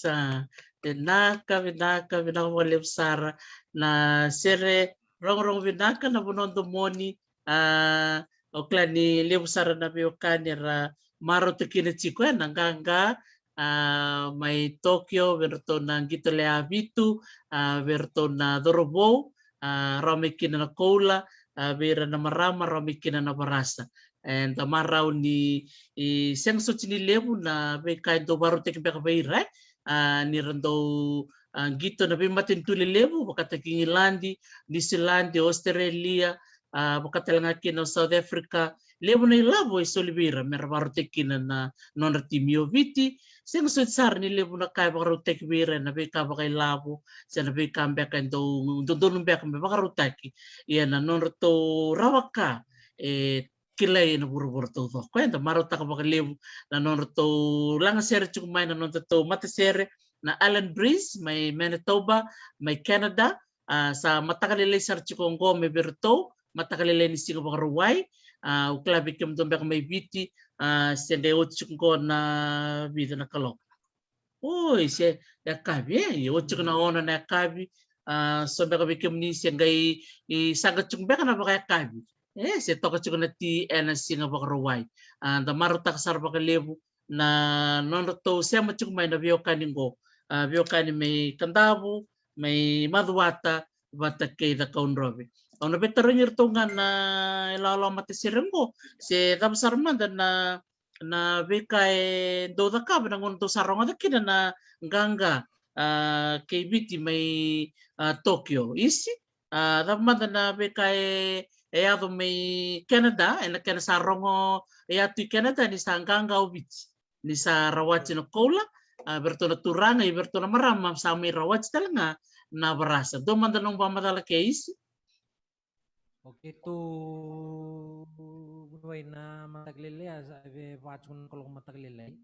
Sa, vinaka, vinaka, vinaka vakalevu sara. Na sere rogorogo vinaka na vanua domoni. A, o kila ni levu sara na veiwekani era marautaka kina tiko e na qaqa, a, mai Tokyo, vei ratou na qito lewe vitu, a, vei ratou na cauravou, a, rawa mai kina na koula, a, vei ira na marama, rawa mai kina na varasa. E da marau ni, e, sega soti ni levu na veika e dau vakarautaki beka vei ira, e. A, ni ra dau, a, qito na veimatanitu lelevu, vakataki Igiladi, Niusiladi, Australia, a, vaka tale ga kina o South Africa. Levu na ilavo e soli vei ira me ra vakarautaki kina na nodra timi. O Viti, sega soti sara ni levu na ka e vakarautaki vei ira, na veika vakailavo se na veika beka e dau dodonu beka me vakarautaki. Ia na nodratou rawa ka e kilai e na vuravura taucoko. E da marautaka vakalevu na nodratou lagasere tiko mai na nodatou matasere na Island Breeze mai Manitoba, mai Canada. A, sa mataka lailai sara tiko oqo mai vei ratou, mataka lailai ni siga Vakarauwai. A, au kila vei kemudou beka mai Viti, a, se qai oti tiko oqo na vica na kaloko. Oi, se yakavi, e, oti tiko na ono na yakavi. A, so beka vei kemuni se qai, e, saqa tiko beka na vakayakavi, e, se toka tiko na ti e na siga Vakarauwai. A, da marautaka sara vakalevu na nodratou sema tiko mai na veiwekani qo. A, veiwekani mai Kadavu, mai Macuata, vata kei Cakaudrove. Au na veitarogi iratou ga na ilawalawa matasere qo se cava sara mada na, na veika e dau cakava na gauna dou sa rogoca kina na qaqa, a, kei Viti mai, a, Tokyo. Isi, a, cava mada na veika e, e yaco mai Canada e na kena sa rogo e yatu i Canada ni sa qaqa o Viti, ni sa rawati na koula, a, vei ratou na turaga, i vei ratou na marama sa mai rawati tale ga na varasa. Dua mada nomu vakamacala ke, Isi? O keitou, vuniwai na mataka lailai, a, sa, e va tiko na kaloko mataka lailai.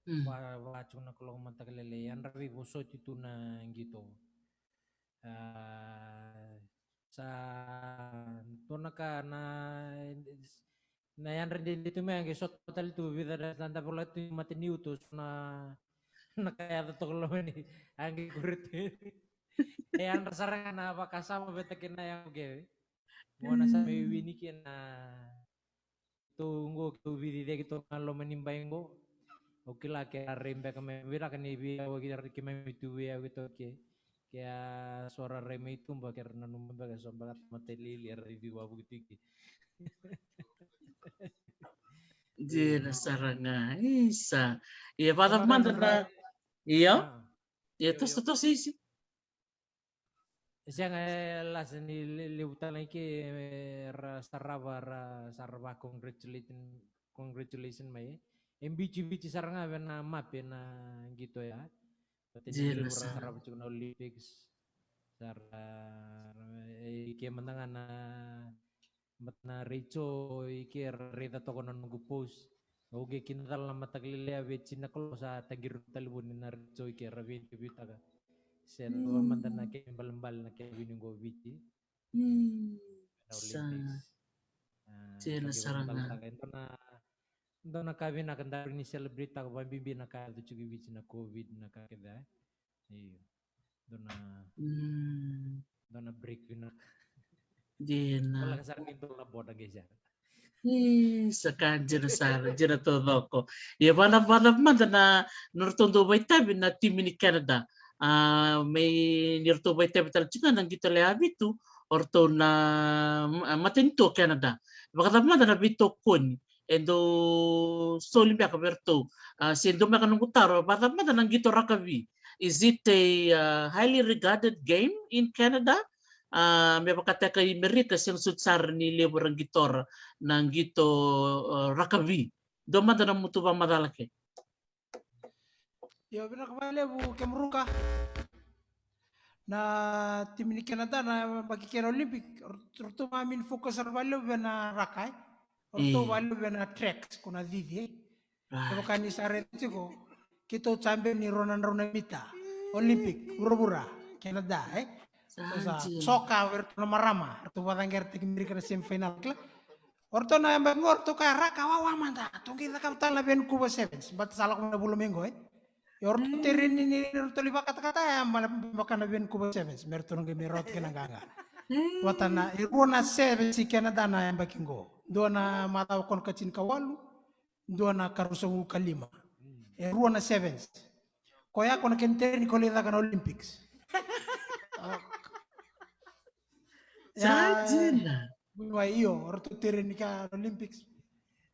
Mm. Va, va tiko na kaloko mataka lailai, yadra veivosoti tu na qito. A, sa dua na ka na, na yadra dede tu mai, a qai sota tale tu, vica na, na da vola tu mataniu tu, so na, na ka yaco toka loma ni, a qai kuri tu. E yadra sara ga na vakasama vata kei na yago kece. Mo na sa mai wini kina. Tou qo, tou Viti cake toka ga loma ni bai qo. Au kila ke ra rai beka mai, vinaka ni veiyawa ke ra, keimami tu veiyawa toka ke. Ke a so ra rai mai tuba ke ra nanuma beka so beka tamata lili era raici wavoki tu ke. Dina sara ga, isa. Ia, vacava mada na, io? Ah. Ia, io, toso, io, toso, Isi. E sega, e lasa ni le-, levu tale ga ke, e, ra sarava, ra sarava congratulating, congratulation mai. E bici, bici sara ga vei na mape na qito ya. Vata ni levu ra sarava tiko na Olympics. Sara, e, ke mada ga na But na Rachel i ke ra raica toka na noqu post. Au qai kina cala na mataka lailai, a vei tini na kaloko sa taqiri na talevoni na Rachel i ke ra vei interview taka. Se na cava mada na kena ibalebale na kena wini qo Viti. Mm. Na Olympics. Sa. Ah, tena sara ga. E dua na, dua na ka vinaka daru ni celebrate taka, vabibi na ka yaco tiko i Viti na COVID na ka kece. Io. Dua na, mm, dua na break vinaka. Dina. Lako sara ni dua na boda qai sara. Io, sa ka dina sara, dina taucoko. Ia, vacava, vacava mada na, na nodratou dau vakaitavi na timi ni Canada. A, mai ni ratou vakaitavi tale tiko ga na qito lewe vitu, o ratou na, a, matanitu o Canada. Vakacava mada na veitokoni e dau soli beka vei ratou. A, se dua beka noqu taro, vacava mada na qito rakavi? Is it a, uh, highly regarded game in Canada? A, me vakataka i Merika, sega soti sara ni levu era qitora na qito, uh, rakavi. Dua mada na mutu vakamacala ke. Io, vinaka vakalevu Kemuruka. Na timi ni Canada na yabaki kei na Olympic, ratou, ratou main focus sara vakalevu vei na raka, e. Ratou vakalevu vei na track, ko na cici, e. Right. Kevaka ni sa raica tiko, keitou champion ni rua na drau na mita Olympic vuravura, Canada, e. Sa, sa soka vei ratou na marama, ratou vakacaqerataki Merika na semifinal, kila. O ratou na yabaki qo, o ratou kaya raka wawa mada, tou qai cakava tale na Vancouver Sevens, but sa lako mai na vula mai qo, e. Io, ratou tereni ni ratou lai vakatakata ya, ma vaka na Vancouver Sevens, me ratou na qai mai rawata kina na qaqa. Vata na, e rua na sevens i Canada na yabaki qo. Dua na macawa ko na ka tinikawalu, dua na ka ruasagavulu ka lima. E rua na sevens. Koya ko na kena tereni ko lai caka na Olympics. Sa dina. Vuniwai, io, o ratou tereni ka Olympics.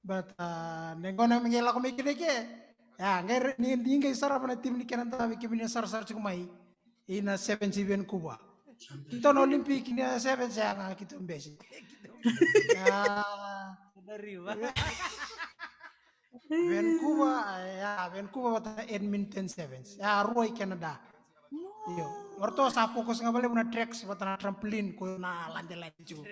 But, ah, ni gauna me qai lako mai kina ke. Ia, qai re-, ni, ni qai sarava na timi ni Canada, vei kemuni na sarasara tiko mai. Ina sevens i Vancouver. Keitou na Olympic, na sevens, ia, ga keitou bese. Ia. Vancouver, ia, Vancouver vata na Edmonton Sevens. Ia, rua i Canada. Io. O ratou sa focus ga vakalevu na tracks vata na trampoline ko na ladelade tiko.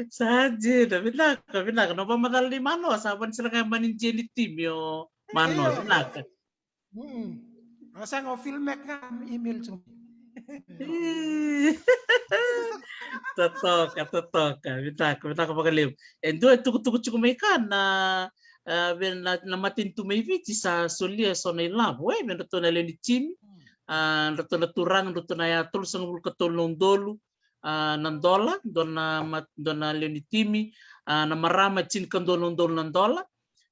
Sa dina, vinaka, vinaka. Na vakamacala ni Manoa, sa vani sara ga e mani jeni timi o Manoa, vinaka. Mm. O sega o Phil Mac ga email tiko. Totoka, totoka. Vinaka, vinaka vakalevu. E dua e tukutuku tiko mai ka na, ah, vei na, na matanitu mai Viti sa solia eso na ilavo, e, vei ratou na lewe ni timi. Ah, ratou na turaga, ratou na ya tolusagavulu ka tolu na udolu, ah, na dola, dua na ma-, dua na lewe ni timi, ah, na marama tinikadua na udolu na dola,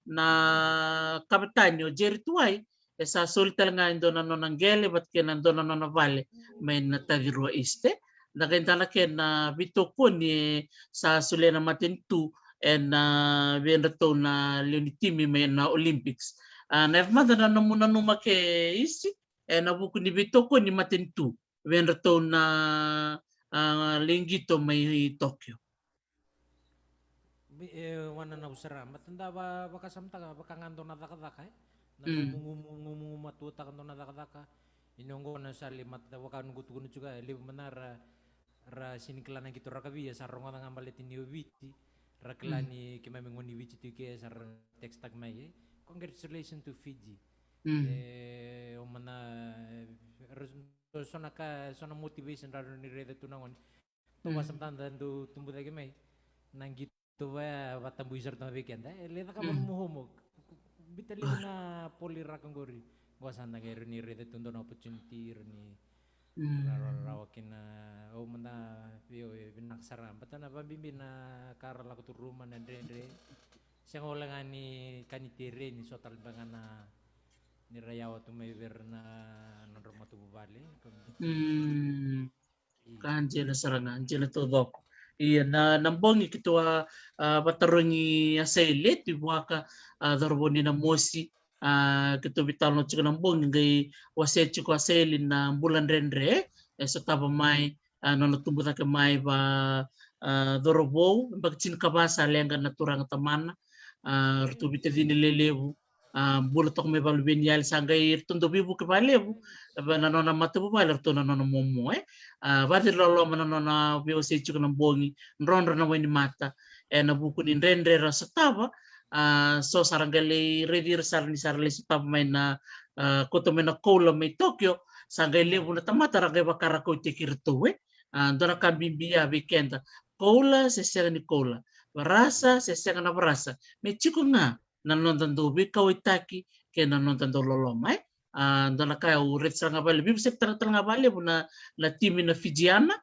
na kavetani o Jerry Tuwai, e sa soli tale ga e dua na nona qele, vata kei na dua na nona vale, mai na Tacirua East. Na qai dua na kena veitokoni e sa solia na matanitu, ena vei ratou na lewe ni timi mai na Olympics. Ah, na yava mada na nomu nanuma ke isi, ena vuku ni veitokoni matanitu vei ratou na, ah, lai qito mai Tokyo. Bi-, e, wana na usara. Mata da va-, vakasamataka, vaka ga dua na cakacaka, e? Na gumugumugumugumatuataka dua na cakacaka. Ina oqo na sali mata vaka noqu tukuna tiko, e, levu mana ra, ra sini kila na qito rakavi, e, sa rogoca ga baleti ni o Viti. Ra kila ni keimami gone ni Viti tu ke, sa ra text-taka mai, e. Congratulations to Fiji. E, o mana, e, ra, so, so na ka, so na motivation ra ni raica tu na gone. Tou vakasamataka da dau tubu cake mai. Na qito va, vatabui sara tu ga vei keda. E, lai cakava nomu homework. Biuta levu na poli raka qori. Qo sa da qai rawa ni raica tu dua na opportunity, rawa ni rawarawa kina. Au mada vei au e vinaka sara. Baleta na vabibi na ka ra lako curuma, na dredre. Sega wale ga ni ka ni tereni, so tale beka ga na ni ra yawa tu mai vei ira na nodra matavuvale. Ka jela sara ga, jela taucoko. Ia na, na bogi keitou a, a, vatarogi Asaele, Tuivuaka, a, cauravou ni Namosi, a, keitou veitalanoa tiko na bogi, qai wasea tiko Asaele na bula dredre e sotava mai, a, nona tubu cake mai va, a, cauravou, yabaki tinikava sa leqa na turaga tamana, a, ratou veitacini lelevu, a, bula toka mai valeniveivanua, sa qai ratou dau veivuke vakalevu vei na nona matavuvale, ratou na nona momo, e. A, vakaciriloloma na nona veiwasei tiko na bogi, drodro na wainimata, ena vuku ni dredre ra sotava, a, so sa ra qai lai raici ira sara ni sa ra lai sotava mai na, a, kauta mai na koula mai Tokyo, sa qai levu na tamata ra qai vaka ra kautaki iratou, e. A, dua na ka bibi ya vei keda, koula se sega ni koula, varasa se sega na varasa, me tiko ga na noda dau veikauwaitaki kei na noda dau loloma, e. A, dua na ka au raica sara ga vakalevu, veivosakitaka tale ga vakalevu na, na timi na Fijiana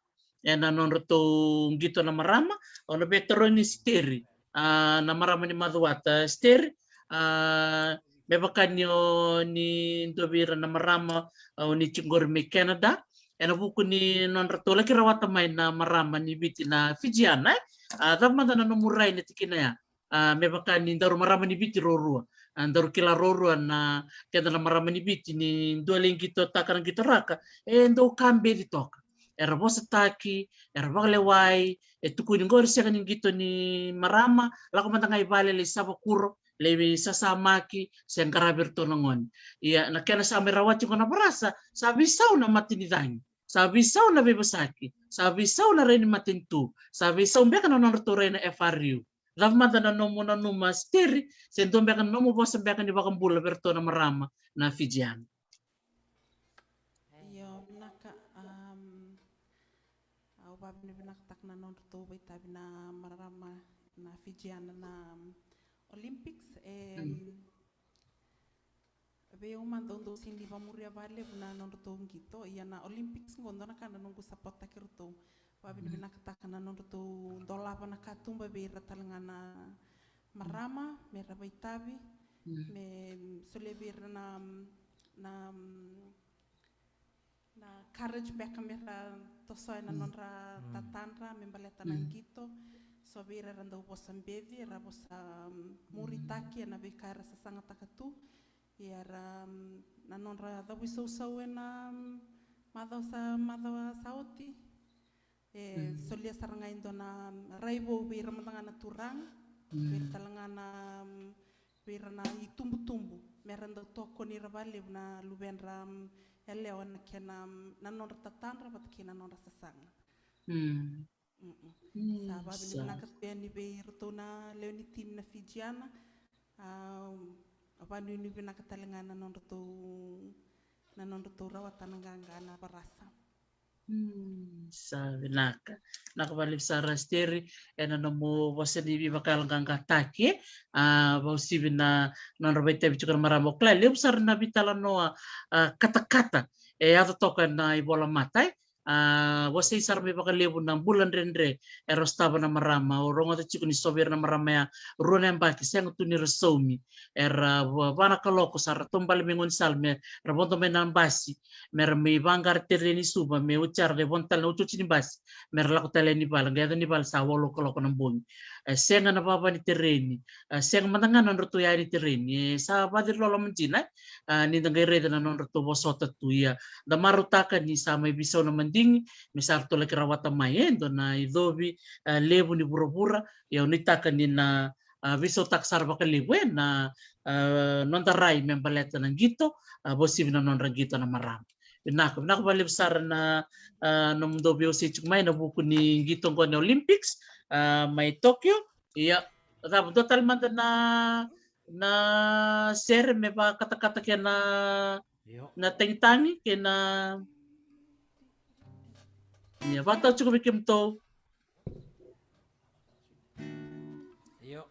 ena nodratou qito na marama. Au na veitarogi Steri, a, na marama ni Macuata, Steri, a, me vaka ni o ni dua vei ira na marama, a, o ni tiko qori mai Canada, ena vuku ni nodratou laki rawata mai na marama ni Viti na Fijiana, e. A, cava mada na nomu rai ena tikina ya? A, me vaka ni daru marama ni Viti ruarua. A, daru kila ruarua na keda na marama ni Viti ni dua lai qitotaka na qito raka, e dau ka beci toka. Era vosataki, era vakalewai, e tukuni qori sega ni qito ni marama, lako mada ga i vale lai sava kuro, lai veisasamaki, se qaravi iratou na gone. Ia, na kena sa mai rawati qo na varasa, sa veisau na matanicagi, sa veisau na veivosaki, sa veisau na rai ni matanitu, sa veisau beka na nodratou rai na F R U. Cava mada na nomu nanuma, Steri, se dua beka na nomu vosa beka ni vakabula vei iratou na marama na Fijiana? Io, vinaka, am, au vavinavinakataka na nodratou vakaitavi na marama na Fijiana na, am, Olympics, e, mm, vei au mada au dau sega ni vakamuria vakalevu na nodratou qito, ia na Olympics qo dua na ka na noqu sapotaki iratou. Vakavinavinakataka na nodratou dolava na katuba vei ira tale ga na marama, me ra vakaitavi, mm, me solia vei ira na, na, na courage beka me ra tosoya na, mm, nodra, mm, tatadra me baleta na, mm, qito. So vei ira era dau vosa beci, era vosa, mm, muritaki ena veika era sasagataka tu. Ia era, mm, na nodra cavuisausau ena, mm, macawa sa, macawa sa oti. E, mm, solia sara ga e dua na rai vou vei ira mada ga na turaga, mm, vei ira tale ga na, mm, vei ira na itubutubu, me ra dau tokoni ira vakalevu na luvedra, mm, yalewa na kena, mm, na nodra tatadra vata kei na nodra sasaga. Mm. Mm-mm. Mm, sa vakavinavinaka tu yani vei iratou na lewe ni timi na Fijiana. A, vakanuinui vinaka tale ga na nodratou, na nodratou rawata na qaqa na Varasa. Mm, sa vinaka. Vinaka vakalevu sara Steri ena nomu vosa ni veivakayaloqaqataki. A, vakauasivi na nodra vakaitavi tiko na marama. O kila levu sara na veitalanoa, a, katakata e yaco toka ena ivolamata, e. A, wasei sara mai vakalevu na bula dredre era sotava na marama. Au rogoca tiko ni so vei ira na marama ya, rua na yabaki sega tu ni ra saumi. Era va, va na kaloko sa ra taubale mai gaunisala me ra vodo mai na basi, me ra mai vaqara tereni i Suva, me oti sara, ra vodo tale na otioti ni basi me ra lako tale yani i vale, qai yaco yani i vale sa walu na kaloko na bogi. E, sega na vava ni tereni, e, sega mada ga na nodratou yaya ni tereni. E, sa vaciloloma dina, e. A, ni da qai raica na nodratou vosota tu, ia da marautaka ni sa mai veisau na madigi me sa ratou laki rawata mai e dua na icovi, a, levu ni vuravura. Ia au nuitaka ni na, a, veisautaka sara vakalevu e na, a, noda rai me baleta na qito, a, vakauasivi na nodra qito na marama. Vinaka, vinaka vakalevu sara na, a, nomudou veiwasei tiko mai ena vuku ni qito qo ni Olympics, a, mai Tokyo. Ia, cava, dua tale mada na, na sere me vakatakata kei na, io, na tagitagi kei na, ia, vakatau tiko vei kemudou. Io.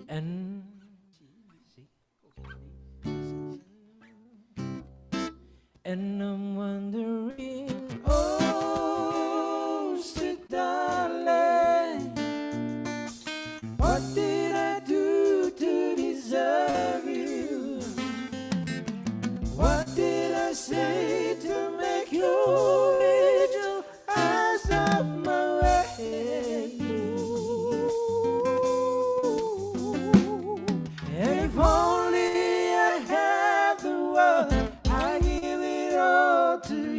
And And I'm wondering, oh, sweet darling, what did I do to deserve you? What did I say to make you angel eyes of my way? If only I had the world, I give it all to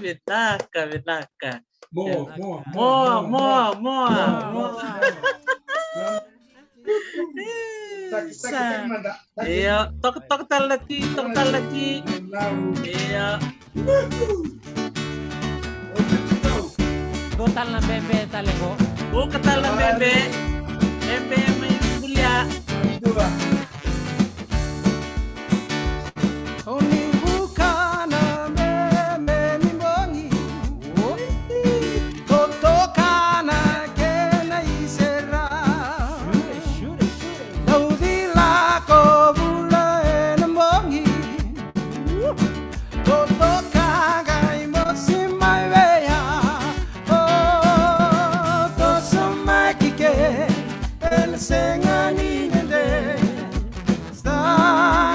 Vinaka, vinaka. Mo, mo, mo, mo, mo. Io, toka, toka tale na ti, toka tale na ti. Io. Dua tale na bebe tale qo. Vuka tale na bebe. Bebe mai bulia. O ni vuka na bebe ni bogi. Totoka na kena isera. Lauci lako vula ena bogi. Totoka qai mosi mai vei au. O, toso mai ki ke, ena sega ni dede. Sa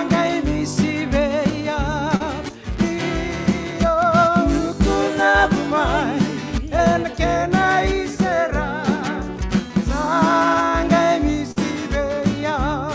qai misi vei au. Io, tukuna mai ena kena isera. Sa qai misi vei au.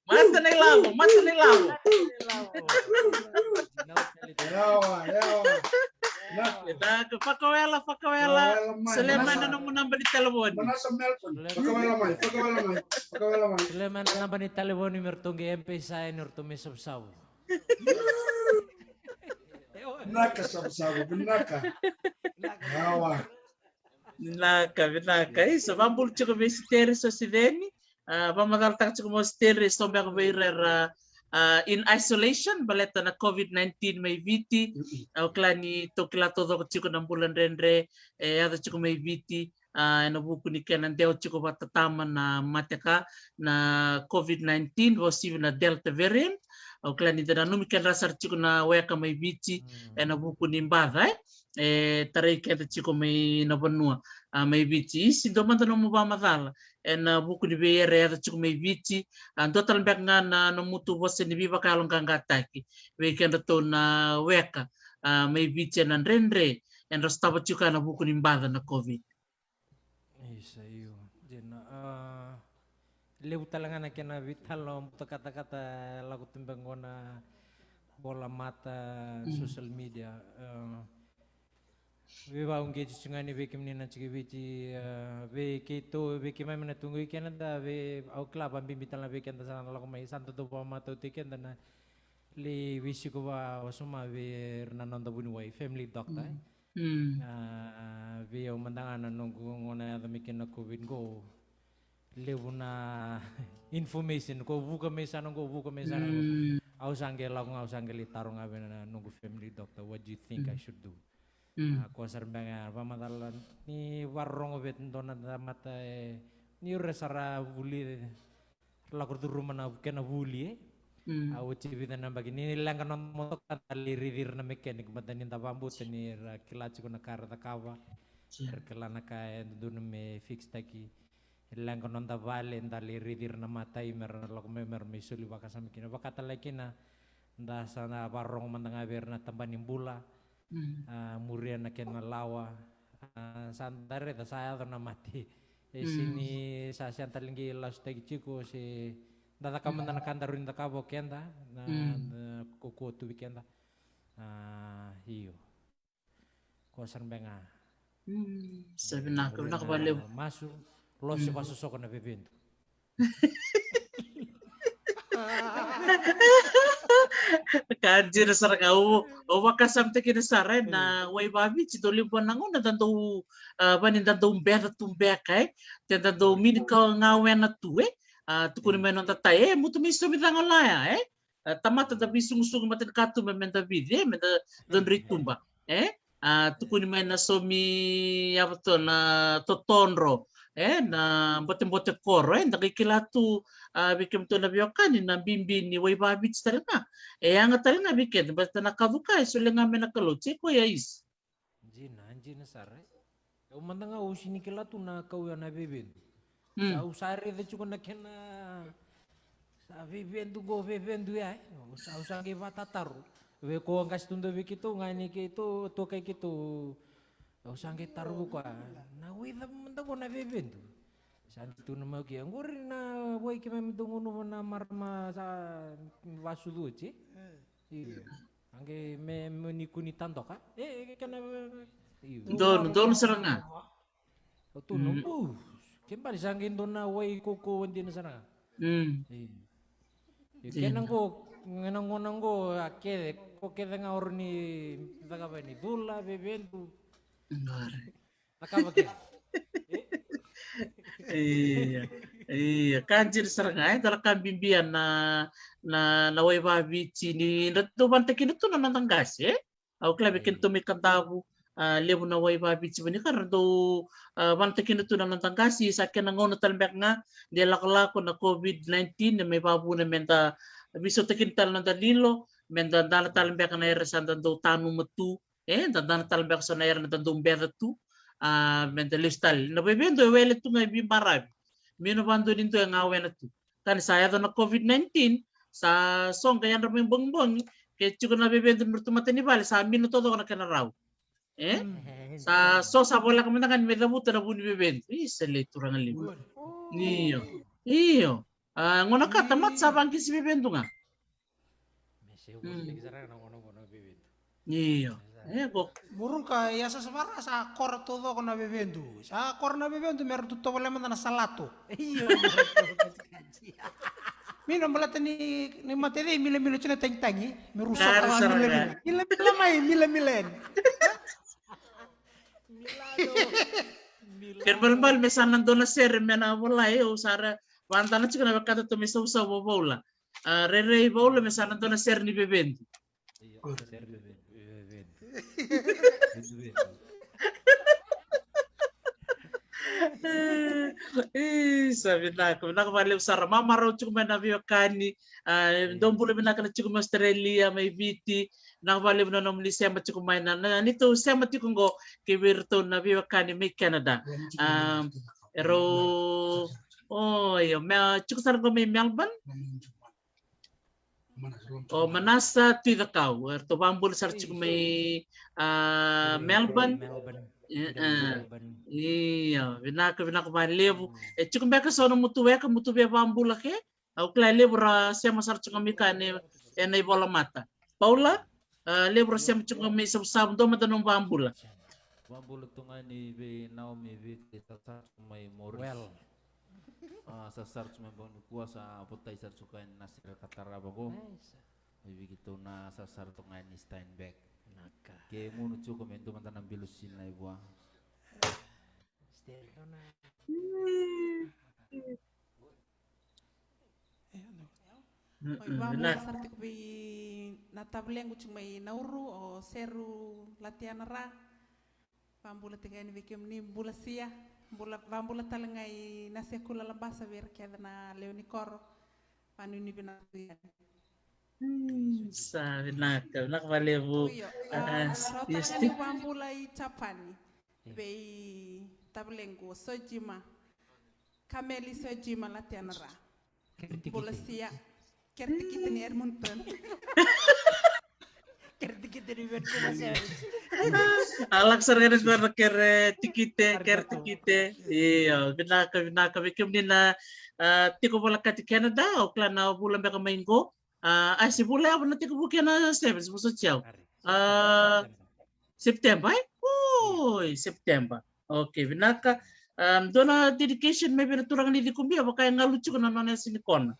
Mata na ilavo, mata na ilavo. Yawa, yawa. Vinaka, fakawela, fakawela. Solia mai na nomu naba ni talevoni. Manasa Melbourne. Fakawela mai, fakawela mai, fakawela mai. Solia mai na naba ni talevoni me ratou qai M-PAiSA yani o ratou mai Savusavu. Vinaka Savusavu, vinaka. Yawa. Vinaka, vinaka. Isa, vabulu tiko vei Sitere Sosiveni. A, vamacalataka tiko mo Sitere, so beka vei ira era, a, in isolation baleta na COVID nineteen mai Viti. A, o kila ni tou kila taucoko tiko na bula dredre e yaco tiko mai Viti, a, ena vuku ni kena dewa tiko vata tama na mateka na COVID nineteen, vakauasivi na Delta variant. A, o kila ni da nanumi kedra sara tiko na weka mai Viti ena vuku ni baca e e tarai keda tiko mai na vanua, a, mai Viti. Isa, dua mada nomu vakamacala ena vuku ni veiere e yaco tiko mai Viti, a, dua tale beka ga na nomu tu vosa ni veivakayaloqaqataki vei kedratou na weka, a, mai Viti ena dredre edra sotava tiko ena vuku ni baca na COVID. Isa, io. Dina, a, levu tale ga na kena veitalanoa buta katakata e lako tu beka qo na vola mata, social media. A, veivakauqeti tu ga ni vei kemuni na tiko i Viti, a, vei keitou, vei keimami na tu qo i Canada, vei au kila vabibi tale na vei keda sa na lako mai, sa dodonu vakamatau tu i keda na lai veisiko vakawasoma vei ira na noda vuniwai, family doctor, e. A, vei au mada ga na noqu gauna yaco mai kina na COVID qo. levu na information ko vuka mai sana, ko vuka mai sana. Mm. Au sa qai lako ga, au sa qai lai taro ga vei na noqu family doctor, "What do you think I should do?" Mm. A, ko sara beka ga, vakamacala ni vakarorogo vei dua na tamata, e, ni ra sara vuli, lako curuma na kena vuli, e. Mm. A, oti vica na yabaki ni leqa noda motoka, da lai raici ira na mechanic, baleta ni da vakabauta ni ra kila tiko na ka ra cakava. Sure. Ra kila na ka e dodonu me fix taki. Leqa noda vale, da lai raici ira na matai me ra lako mai, me ra mai soli vakasama kina. Vaka tale kina, da sa na vakarorogo mada ga vei ira na tabana ni bula. Mm. A, muria na kena lawa. A, sa da raica sa yaco na mate. E, mm, sega ni sa, sa tale qai lasutaki tiko, se da caka mada na ka da rawa ni cakava o keda, na, mm, na kaukauwa tu vei keda. A, io. Ko sara beka ga. Mm, sa vinaka, vinaka vakalevu. Masu, lose, mm, vasosoko na vevedu. Ka dina sara ga, au, au vakasamataki kina sara, e, na, mm, wai vaviti, dau levu na gauna da dau, a, vani da dau beca tu beka, e. Te da dau mini ka gawena tu, e. A, tukuni mai noda tai, e, mutu mai somi cagolaya, e. A, tamata da veisugusugu mata ni katuba me da vici, e, me da codri tuba, e. A, tukuni mai na somi yavato na totodro, e, na botebote koro, e, da qai kila tu, a, vei kemudou na veiwekani na bibi ni wai vaviti tale ga. E yaga tale ga vei keda, baleta na kavuka e solia ga mai na Kalou, tse ko ya is. Dina, dina sara, e. Au mada ga au sega ni kila tu na kau ya na vevedu. Mm. Sa au sa raica tiko na kena, sa vevedu qo, vevedu ya, e. Au sa, au sa qai vatataro. Vei ko qase tu dau vei keitou, ga ni keitou, tokai keitou. Au sa qai taro vei koya, na wai cava mada qo na vevedu? Sa qai tukuna mai o koya, qori na wai keimami dau gunuva na marama sa vasucu oti. Mm. Io. Age me, me ni kua ni tadoka. E, e, kena, io. Donu, donu sara ga. O tu no, mm, bu. Ke bale sa qai dua na wai kaukauwa dina sara ga. Mm. Io. Io, dina. Kena qo, kena qo na qo, a kece, ko kece ga o rawa ni cakava ni cula, vevedu. Qori. Cakava kece. Ia, ia, ka dina sara ga, e, dua na ka bibi ya na, na, na wai vaviti ni da dau vanataki kina tu na noda qase, e? Au kila vei kemudou mai Kadavu, a, levu na wai vaviti vani ka ra dau, a, vanataki kina tu na noda qase, sa kena gauna tale beka ga, de lakolako na COVID nineteen, e mai vavuna me da veisautaki kina tale noda lilo, me da dana tale beka na era sa da dau tanuma tu, e, da dana tale beka so na era na da dau beca tu, a, me da lesu tale. Na vevedu e wele tu ga e veibaravi. Mino vadua ni dua e gawena tu. Ka ni sa yaco na COVID nineteen, sa so qai yadra mai bogibogi, ke tiko na vevedu ni ratou matanivale, sa mino taucoko na kena rau. E? Mm. Sa so sa voleka mada ga ni me cavuta na vu ni vevedu. Isa, lai turaga levu. Io. Io. A, gauna ka tamata sa vaqisi vevedu ga. Me se voli, mm, sara na gauna qo na vevedu. Io. E, qo. Muruka, ia sa savara sa kora taucoko na vevedu. Sa kora na vevedu me ratou tovolea mada na salato. Io, me ratou kaji. Mino baleta ni, ni mate cei milamila tiko na tagitagi. Me rau sota ga milamila. Milamila mai, milamila yani. Milado. Milado. Kena ibalebale me sa na dua na sere me na volai, au sa ra vadana tiko na wekada tu me sausau vavaula. A, rairai vaula me sa na dua na sere ni vevedu. Io, sere ni vevedu, vevedu. Vevedu. Isa, vinaka, vinaka vakalevu sara. Mamarau tiko mai na veiwekani, a, dou bula vinaka na tiko mai Australia, mai Viti. Vinaka vakalevu na nomuni sema tiko mai na, na, ni tou sema tiko qo, kei vei iratou na veiwekani mai Canada. A, erau, o, io, me, tiko sara qo mai Melbourne. O Manasa Tuicakau, eratou vakabula sara tiko mai, a, Melbourne. Melbourne. E, e. Melbourne. Io, vinaka, vinaka vakalevu. Mm. E tiko beka so na mutu weka, mutu via vakabula ke? Au kila levu ra sema sara tiko mai ka ena, ena ivolamata. Paula, a, levu ra sema tiko mai Savusavu, dua mada nomu vakabula. Vakabula tu ga ni vei Naomi, vei Tata mai Morris. Well. A, sa sara tu mai bau nikua, sa votai sara tu ka ena sere ka tarava qo. Nice. Mai vei keitou na sa sara tu ga ni Steinberg. Naka. Ke gunu tiko me dua mada na bilo sinai vua. Still don't know. Mm, mm, vabula sara tiko vei na tavalequ tiko mai Nauru, o Seru Latiana Ra. Vabula tiko yani vei kemuni, bula Sia. Bula, vabula tale ga i na Sekula Labasa vei ira kece na lewe ni koro. Vanuinui vinaka tu yani. Mm, sa vinaka, vinaka valevu. Io, ah, rauta ga ni vabula i Japani. Vei tavalequ o Sojima. Kameli Sojima Latiana Ra. Bula Sia. Kere tikite ni Edmonton. Kere tikite ni Vancouver Sevens. A lako sara ga ni sara na kere tikite, kere tikite. Io, vinaka, vinaka vei kemuni na, ah, tiko volekati Canada, au kila na vula beka mai qo. Ah, a se vula ya na tekivu kina na Sevens, vosoti au. Ah, September, e? Oi, September. Okay, vinaka. Ah, dua na dedication mai vei na turaga ni Cikobia, vaka e galu tiko na nona yasa ni kona.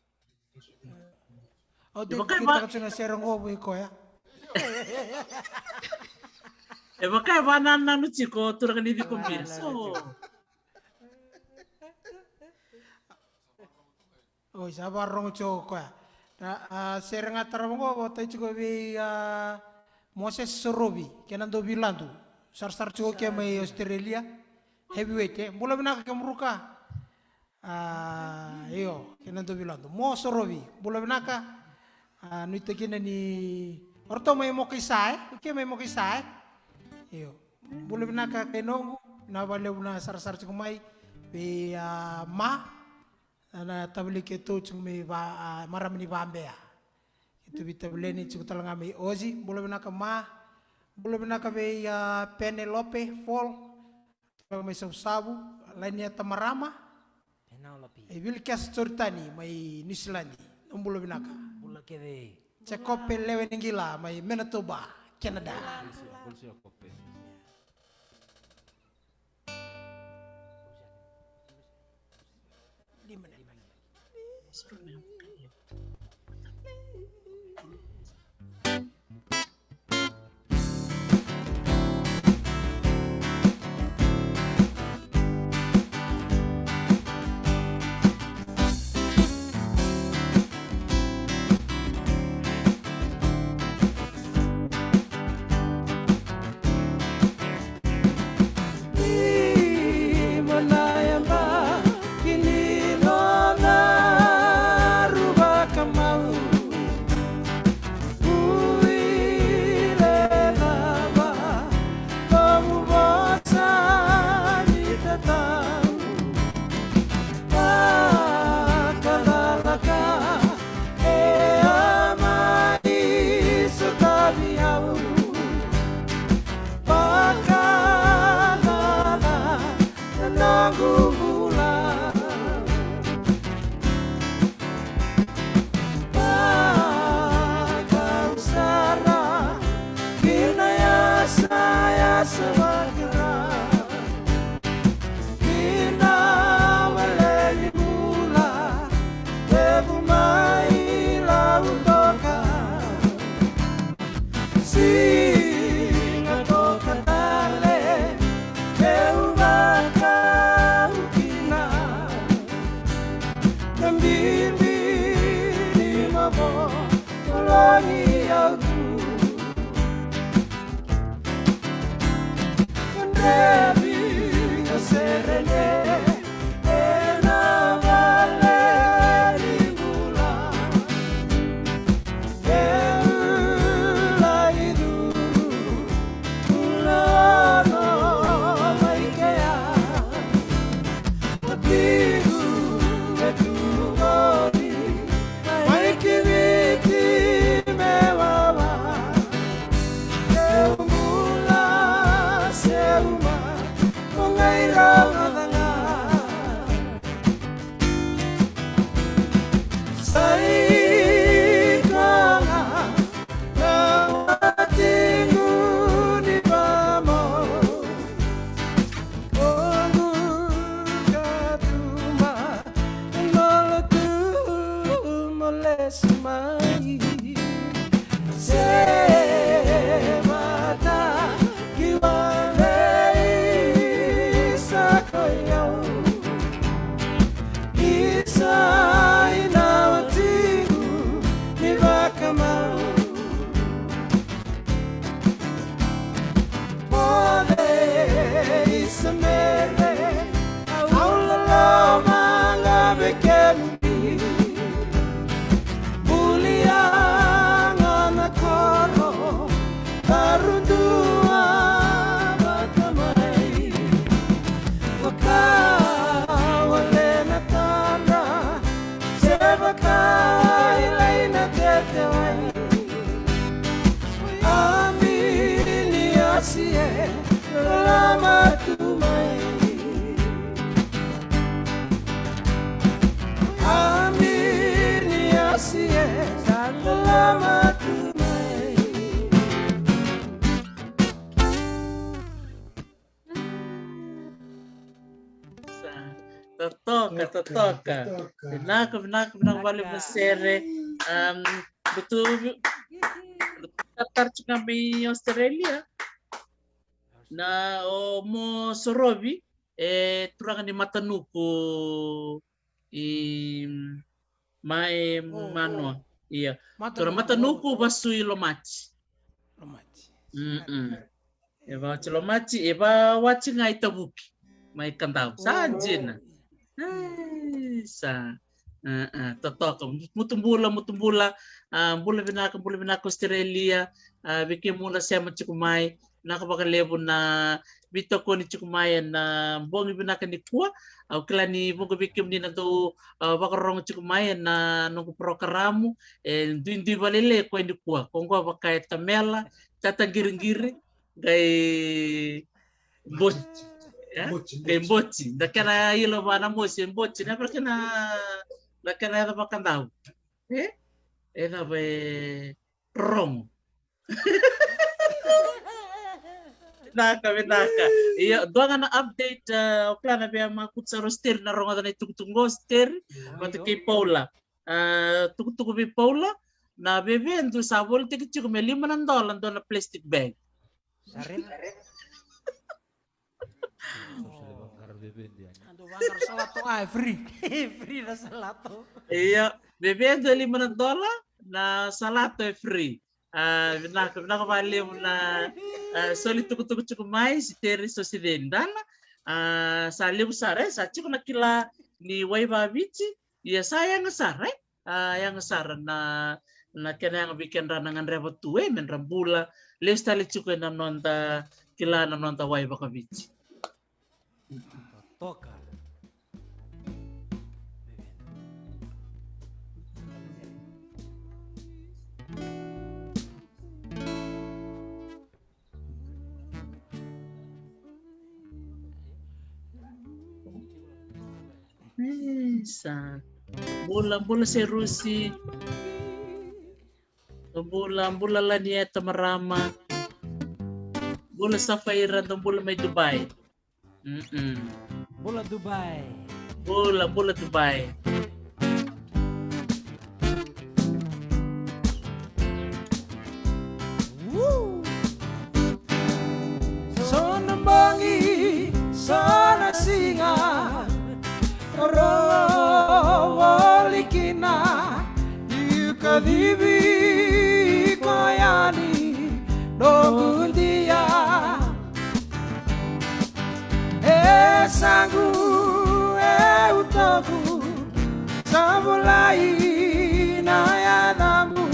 Au e vaka e va- tiko na sere qo vei koya. E vaka e vanananu tiko turaga ni Cikobia. So. Oi, sa vakarorogo tiko o koya. Na, a, sere ga tarava qo, vakatai tiko vei, a, Moses Sorovi, kei na Doviladu. Sarasara tiko ke mai Australia. Heavyweight, e. Bula vinaka kemuru ka. A, io, kei na Doviladu. Mo Sorovi, bula vinaka. A, nuitaki kina ni, o ratou mai Mokaisa, e? O ke mai Mokaisa, e? Io. Bula vinaka kai noqu, na valevu na sarasara tiko mai. Vei, a, Ma. Na tavali keitou tiko mai va, a, marama ni Vabea. Keitou vei tavaleni tiko tale ga mai Ozi, bula vinaka Ma. Bula vinaka vei, a, Penelope Fall. Tiko mai Savusavu, Lainiata marama. Penelope. E Wilkes Joritani mai Niusiladi. Na bula vinaka. Bula kece. Jacob Lewe ni Qila mai Manitoba, Canada. Bula Jacob. Vakalalaka e a mai sotavi au. Vakalalaka na noqu bula. Vakau sara ki na yasayasa vakira. Kina wale ni bula, levu mai lau toka. Siga toka tale, meu vakau kina. Na bibi ni mavo, loni au tu. Mai ki Viti me wawa, eu bula se uma, mo qai rau na caga. Sai koya ga na watiqu ni vamo. Oqu katuba, e lotu mo lesu mai. Se vata ki wale isa ko i au. Isa i na watiqu. Lama tu mai. Amini asie, lama tu mai. Sa, totoka, totoka. Vinaka, vinaka, vinaka vale na sere. Um, betu, betu taratara tu ga mai Australia. Na o Mo Sorovi, e turaga ni Matanuku i mai Manoa. Ia. Tura Matanuku, Vasu i Lomati. Lomati. Mm-mm. E va wati Lomati, e va wati ga i Tavuki. Mai Kadavu. Sa jina. Ai, sa. Totoka. Mutu bula, mutu bula. A, bula vinaka, bula vinaka Australia. A, vei kemuna sema tiko mai. Vinaka vakalevu na veitokoni tiko mai ena bogi vinaka nikua. Au kila ni vuqa vei kemuni na dau, a, vakarorogo tiko mai ena noqu porokaramu. E duidui valele koya nikua. Ko qo vaka e tamela, tata qiriqiri, qai boti. Qai boti. Da kena ilo va na mosi, e boti. Na vaka kena, na kena yaca vakadau. E? E cava e rorogo. Vinaka, vinaka. Ia, dua ga na update, a, o kila na via makutu sa ro Steri na rogoca na itukutuku qo Steri. Vata kei Paula. A, tukutuku vei Paula, na vevedu sa volitaki tiko me lima na dola dua na plastic bag. Sa raica? Adu vaqara salato ga e free. E free na salato. Ia, vevedu e lima na dola, na salato e free. A, vinaka, vinaka valevu na, a, soli tukutuku tiko mai, Siteri Sosiceni dana. A, sa levu sara, e, sa tiko na kila ni wai vaviti, ia sa yaga sara, e. A, yaga sara na, na kena yaga vei kedra na gadreva tu, e, me dra bula lesu tale tiko ena noda kila na noda wai vakaviti. Toka. Isa. Bula, bula Serusi. Bula, bula Lanieta marama. Bula Safaira, bula mai Dubai. Mm-mm. Bula Dubai. Bula, bula Dubai. So na bogi, so na siga, ro voli kina, niu kacivi koya ni noqu dia. E saqu, e utoqu, sa volai na yacamu.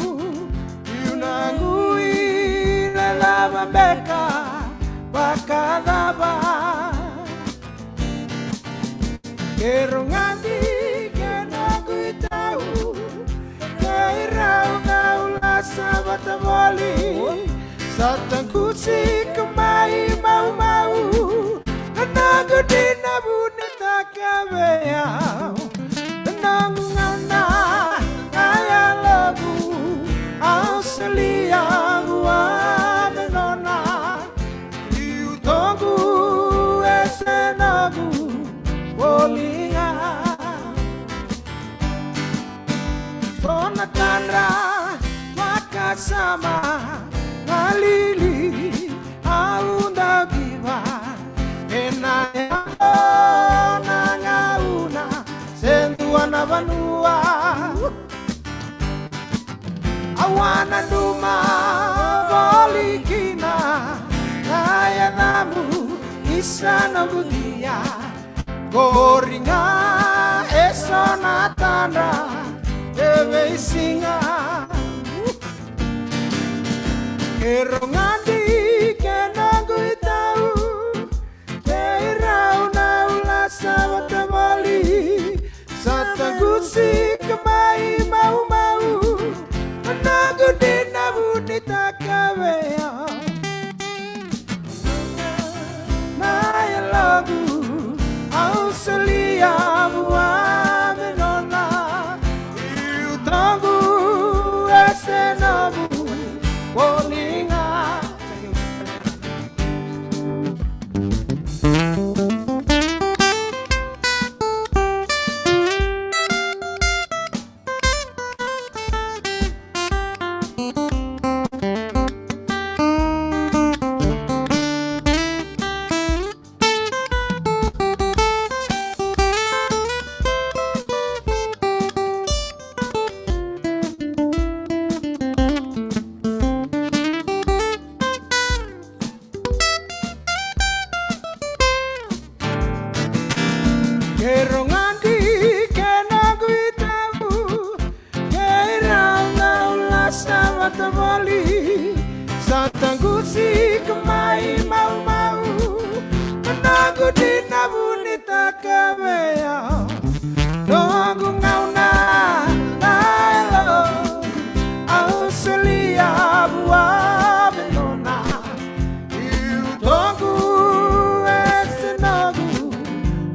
Niu na qai cava beka vakacava. Ke rogadi ke noqu itau, ke irau na ulasa vata voli. Sa taqusi ka mai maumau, na noqu dina vunitaka vei au. Na noqu gana, a yalovu, au solia vua na nona. I utoqu e se noqu voli ga. So na tadra vakasama, galili au dau civa. Ena yaco na gauna se dua na vanua. Au a nanuma voli kina na yacamu, isa noqu dia. Qori ga e so na tadra e veisiga. Ke rogadi ke noqu itau, ke irau na ulasa vata voli. Sa taqusi ka mai maumau, na noqu dina vunitaka vei au. Sa voli, sa tagusi ka mai maumau. Na noqu dina vunitaka vei au. Noqu gauna na yalo, au solia vua vei nona. Iu toqu e se noqu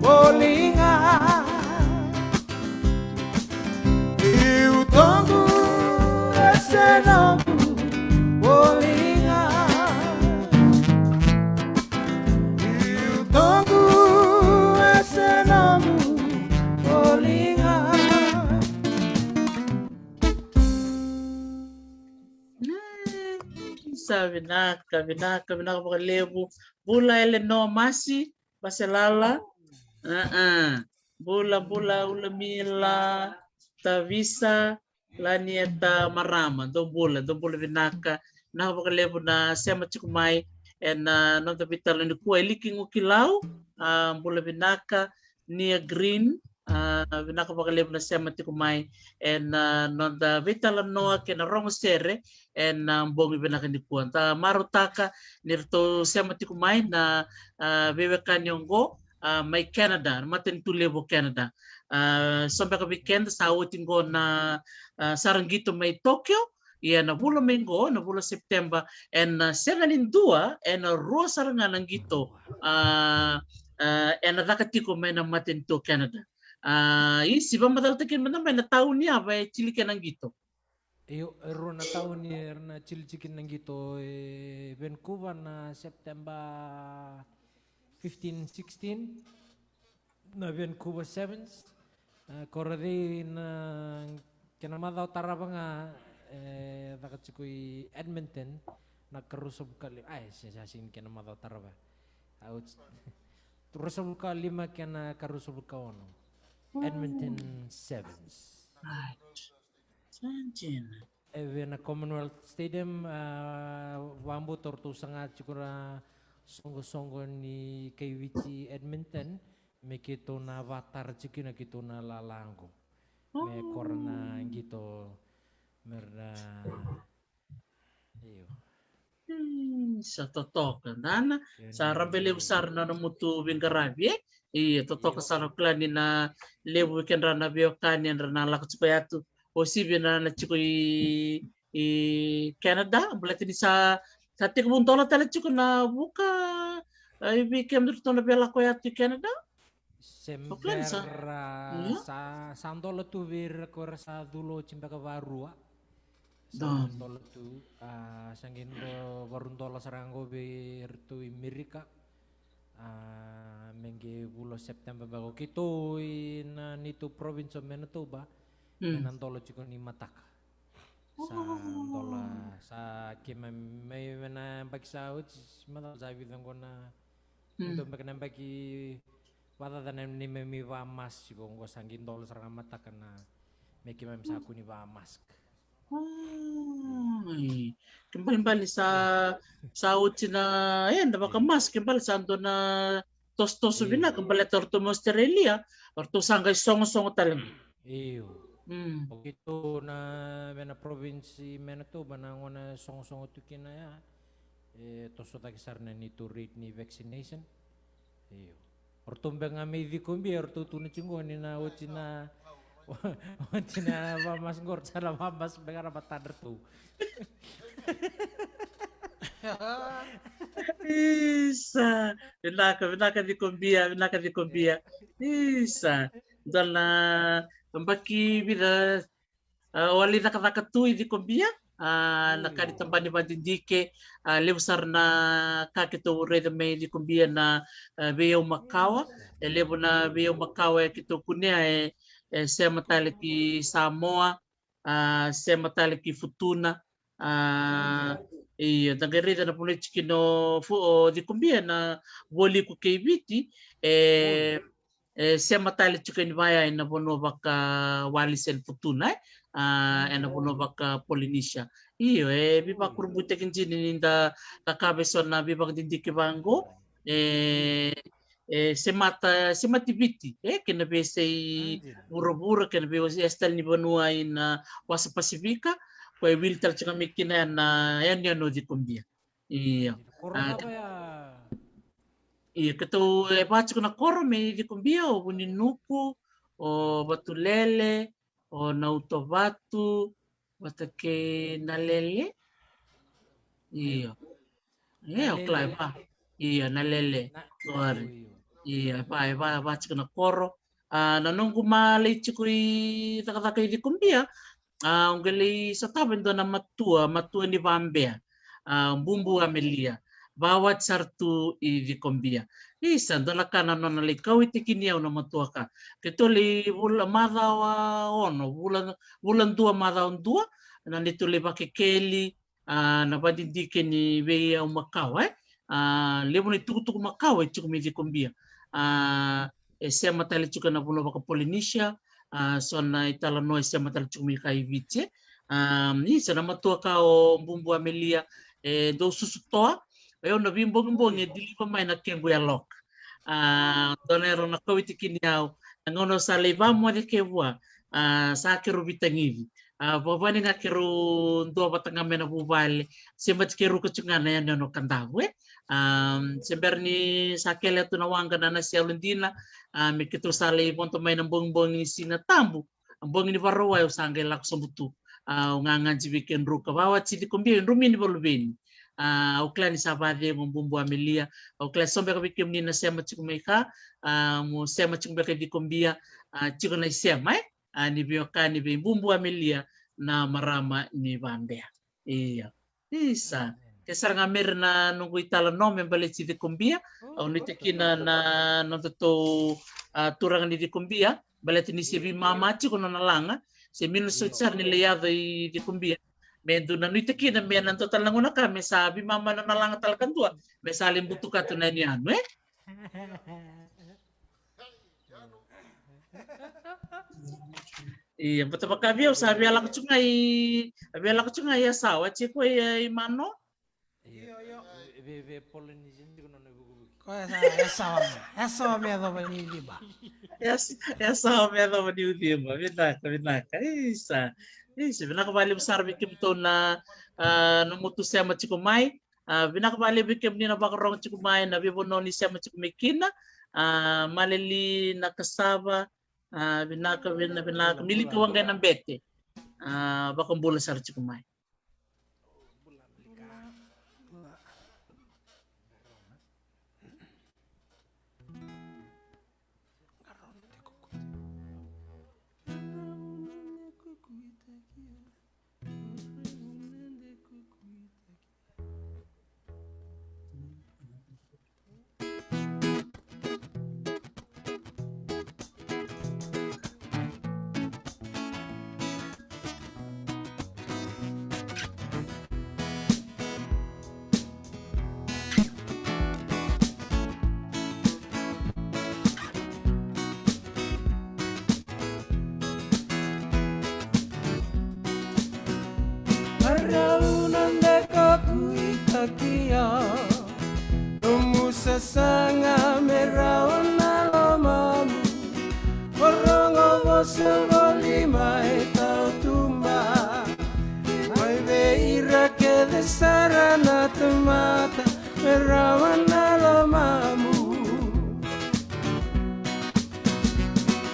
voli ga. Iu toqu e se noqu voli ga. Iu toqu e se noqu voli ga. Sa vinaka, vinaka, vinaka vakalevu. Bula Elenoa Masi Vaselala. Aa. Bula, bula, Ulamila Tavisa Lanieta Marama. Dou bula, dou bula vinaka. Vinaka vakalevu na sema tiko mai ena noda veitalanoa nikua. Eliki Gukilau, a, bula vinaka. Nia Green, a, vinaka vakalevu na sema tiko mai ena noda veitalanoa kei na rogo sere ena bogi vinaka nikua. Da marautaka ni ratou sema tiko mai na, a, veiwekani oqo, a, mai Canada, na matanitu levu o Canada. A, so beka vei keda sa oti oqo na, a, sara qito mai Tokyo, ia na vula mai qo, na vula September, ena sega ni dua, ena rua sara ga na qito, a, a, ena caka tiko mai na matanitu o Canada. A, Isi, vakamacalataki mada mai na tauni yava e tili kina na qito. Io, e rua na tauni era na tili tiko kina na qito, e Vancouver na September fifteen, sixteen, na Vancouver Sevens. E, ko ra cei na kena macawa tarava ga, e caka tiko i Edmonton na ka ruasagavulu ka lima, ai, se sa sega ni kena macawa tarava. Au, ruasagavulu ka lima kei na ka ruasagavulu ka ono. Edmonton Sevens. Right. Sa dina. E vei na Commonwealth Stadium, a, vakabauta ratou saga tiko na soqosoqo ni kai Viti Edmonton, me keitou na vakatara tiko kina keitou na lala qo. Me ko ra na qito, me ra na, io. Hmm, sa totoka, dana. Sa rabailevu sara na nomutu veiqaravi, e? Io, totoka sara, kila ni na levu vei kedra na veiwekani era na lako tiko yatu. O Sivi na, na tiko i, i Canada, baleta ni sa, sa tekivu dola tale tiko na vuka, e, i vei kemudou na via lako yatu i Canada? Se bera sa, sa dola tu vei ira ko ira sa cula oti beka varua. Sa dola tu, a, sa qai do, varu dola sara ga qo vei iratou i Merika. A, me qai vula o September beka. O keitou i na neitou province o Manitoba, me na dola tiko ni mataka. Sa dola, sa keimami, mai, mai na yabaki sa oti, macala sa vica qo na, dua beka na yabaki vakacaca na neimami vakamask tiko qo, sa qai dola sara ga mataka na, me keimami sa kua ni vakamask. Ai, ke balebale sa, sa oti na, e, na vakamask, ke bale sa dua na tosotoso vinaka, baleta o ratou mai Australia, o ratou sa qai sogosogo tale ga. Io. Mm. O keitou na, mai na province i Manitoba, na gauna e sogosogo tu kina ya, e toso cake sara na neitou rate ni vaccination. Io. O ratou beka ga mai Cikobia, o ratou tu na tiko ni na oti na, oti na vakamask qo, ratou sa na vakamask beka na matadratou. Isa, vinaka, vinaka Cikobia, vinaka Cikobia. Isa, dua na yabaki vica, a, o a lai cakacaka tu i Cikobia, a, na ka ni tabana ni vakadidike, a, levu sara na ka keitou raica mai Cikobia na, a, veiyau makawa, e levu na veiyau makawa e keitou kunea e, e sema tale ki Samoa, a, sema tale ki Futuna, a, io, da qai raica na vanua e tiko kina o Fu-, o Cikobia na vualiku kei Viti, e, e sema tale tiko yani vaya ena vanua vaka Wallis and Futuna, e, a, ena vanua vaka Polynesia. Io, e veivakurabuitaki dina ni da cakava eso na veivakadidike vaqo, e, e semata, semati Viti, e, kei na veiyasai vuravura, kei na veiyasai tale ni vanua ina wasa Pasifika, ko e wili tale tiko ga mai kina na yanuyanu o Cikobia. Io. Koro A, cava ya? Io, keitou e va tiko na koro mai Cikobia, o Vuninuku, o Vatulele, o Nautovatu, vata kei Nalele. Io. Io, Nalele. Kila e va. Io, Nalele. Na, Sorry. Io, io. Io, e va, e va, e va tiko na koro. A, na noqu ma lai tiko i cakacaka i Cikobia. A, au qai lai sotava e dua na matua, matua ni Vabea. A, Bubu Amelia. Vakawati sara tu i Cikobia. Isa, dua na ka na nona lai kauwaitaki au na matua ka. Keitou lai vula macawa ono, vula, vula dua macawa dua, na neitou lai vakekeli, a, na vadidike ni veiyau makawa, e. A, levu na itukutuku makawa e tiko mai Cikobia. A, e sema tale tiko ena vanua vaka Polynesia, a, so na italanoa e sema tale tiko mai ka i Viti, e. A, isa na matua ka o Bubu Amelia, e dau susu toa, o yau na veibogibogi e deliver mai na kequ yaloka. A, dua na erau na kauwaitaki au, na gauna au sa lai vamoce ke vua, a, sa keirau veitagici. A, vavani ga keirau dua vata ga mai na vuvale, se mati keirau ka tu ga na yanuyanu o Kadavu, e. A, se bera ni sa kele tu na waqa na nasi yalodina, a, me keitou sa lai vodo mai na bogibogi ni Siga Tabu, a, bogi ni Vakarauwai au sa qai lako sobu tu. A, au gagadi vei kemudrau ka vakawati Cikobia, e drumi ni valuveni. A, au kila ni sa vacegu o Bubu Amelia, au kila so beka vei kemuni na sema tiko mai ka, a, mo sema tiko beka i Cikobia, a, tiko na isema, e. A, ni veiwekani vei Bubu Amelia na marama ni Vabea. Io. Isa. Ke sara ga mera na noqu italanoa me baleti Cikobia, au nuitaki na, na nodatou, a, turaga ni Cikobia, baleta ni se veimama tiko nona laga, se Minnesota sara ni lai yaco i Cikobia. Me dua na nuitaki na me na dua tale na gauna ka me sa veimama nona laga tale kadua, me sa lai butuka tu na yanuyanu, e? Ia, vata vaka vei au sa via lako tu ga i, via lako tu ga i Yasawa, tiko i, i Mano. Io, io. Vei, vei Polynesian tiko nona ivukivuki. Ko Yasawa, Yasawa me, Yasawa me yacova ni Uciba. Yas-, Yasawa me yacova ni Uciba. Vinaka, vinaka. Isa. Isa, vinaka vakalevu sara vei kemudou na, a, nomutou sema tiko mai. A, vinaka vakalevu vei kemuni na vakarorogo tiko mai na veivanua ni sema tiko mai kina. A, Maleli Nakasava, a, vinaka, vina-, vinaka. Milika Waqainabete. A, vakabula sara tiko mai. Marau na deka kuitaki au, nomu sasaga me rawa na lomamu. Ko rogo vosa voli mai tautuba, mai vei ira kece sara na tamata, me rawa na lomamu.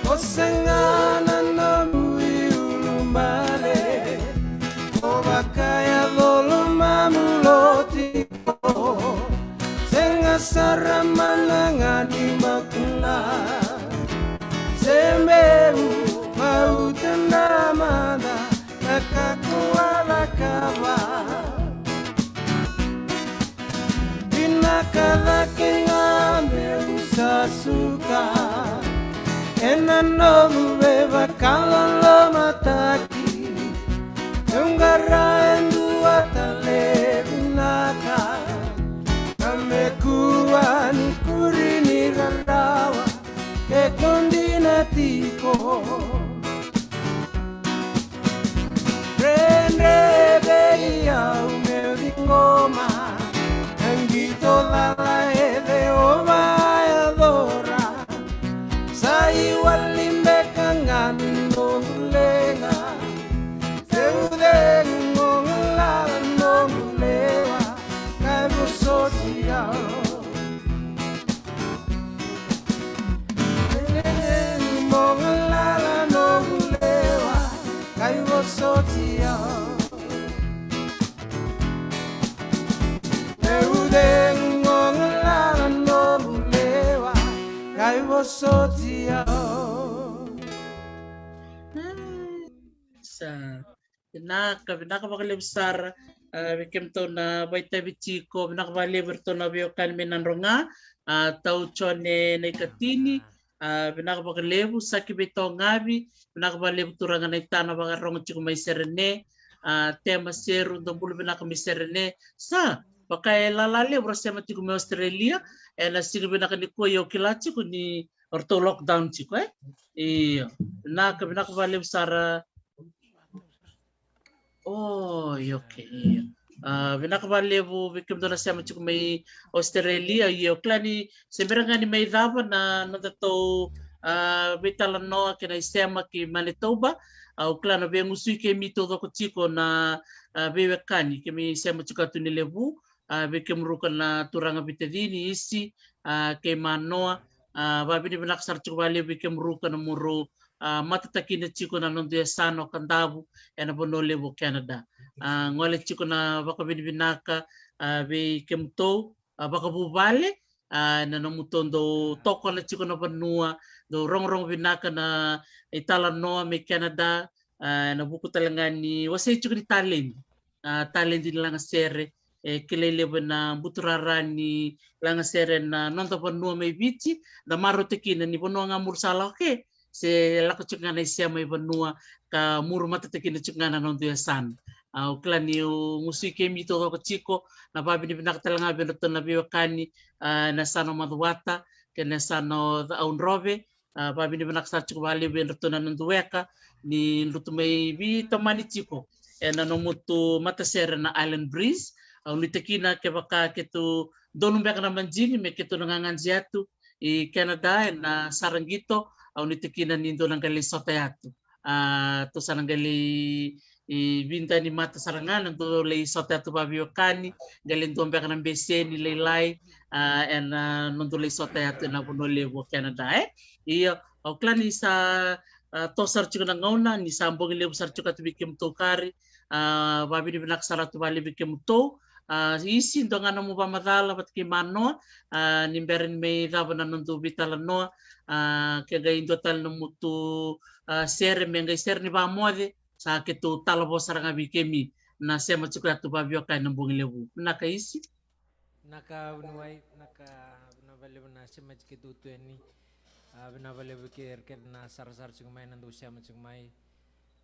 Ko sega na nomu iulubale, ko vaka ya lomamu lo tiko. Sega sara mada ga ni makula, se meu vauta na mada na kakua cakava. Vinaka cake ga meu sa suka ena nomu veivakalolomataki. Meu qara e dua tale vinaka, ka me kua ni kuri ni rarawa, ke ko dina tiko. Dredre vei au meu ciqoma na qito cala e Jiova a yacora. Sa iwali beka ga ni noqu leqa, Sotia. Meu dengo la no lewa, kai vo sotia. Sa vinaka, vinaka vakalevu sara. Ah, vei kemudou na vaitavi tiko, vinaka vakalevu iratou na veiwekani mai Nadroga. Ah, Tau Jone na ikatini, ah, vinaka vakalevu. Saki Veitogavi, vinaka vakalevu turaga na itana, vakarogo tiko mai Serene. Ah, Tema Seru, dou bula vinaka mai Serene. Sa vaka e lala levu ra sema tiko mai Australia ena siga vinaka nikua, au kila tiko ni o ratou lockdown tiko, e? Io. Vinaka, vinaka vakalevu sara. Oi, okay, io. Ah, vinaka vakalevu vei kemudou na sema tiko mai Australia. Io, au kila ni se bera ga ni mai cava na nodatou, ah, veitalanoa kei na isema ki Manitoba. Ah, au kila na veigusui kei mi taucoko tiko na, ah, veiwekani kei mi sema tiko atu ni levu. Ah, vei kemuru ka na turaga Vitacini, Isi, ah, kei Manoa. Ah, vavinavinaka sara tiko vakalevu vei kemuru ka na muru, ah, matataki na tiko na nodu yasana o Kadavu ena vanua levu o Canada. Ah, gole tiko na vakavinavinaka, ah, vei kemudou, ah, vakavuvale, ah, na nomudou dau tokona tiko na vanua, dau rogorogo vinaka na italanoa mai Canada, ah, ena vuku tale ga ni wasei tiko ni taledi, ah, taledi ni lagasere, e kilai levu ena buturara ni lagasere na noda vanua mai Viti, da marautaka kina ni vanua ga muru sa lako ke, se lako tiko ga na isema i vanua ka muru matatakina tiko ga na nodu yasana. Ah, au kila niu gusui kei mi taucoko tiko, na vavinavinaka tale ga vei iratou na veiwekani, ah, na yasana o Macuata kei na yasana o Audrove. Ah, vavinavinaka sara tiko vakalevu vei iratou na nodu weka ni ratou mai veitomani tiko ena nomutou matasere na Island Breeze. Au nuitaka kina kevaka keitou donu beka na madigi me keitou na gagaji atu i Canada ena sara qito, au nuitaka kina ni dou na qai lai sota yatu. Ah, tou sa na qai lai, i, vidani mata sara ga na dou lai sota yatu vaveiwekani, qai lai dua beka na beseni lailai, ah, ena, ah, nodu lai sota yatu ena vanua levu o Canada, e? Io, au kila ni sa, ah, toso sara tiko na gauna, ni sa bogi levu sara tiko atu vei kemudou kari, ah, vavinavinaka sara atu vakalevu vei kemudou. Ah, Isi, dua ga nomu vakamacala vata kei Manoa, ah, ni bera ni mai cava na nodu veitalanoa, ah, ke qai dua tale nomutou, ah, sere me qai sere ni vakamoce, sa keitou talavosa sara ga vei kemi na sema tiko yatu vaveiwekani na bogi levu. Vinaka Isi. Vinaka vuniwai, vinaka, vinaka vakalevu na sema tiko keitou tu yani. Ah, vinaka vakalevu kei ira kece na sarasara tiko mai, na dau sema tiko mai.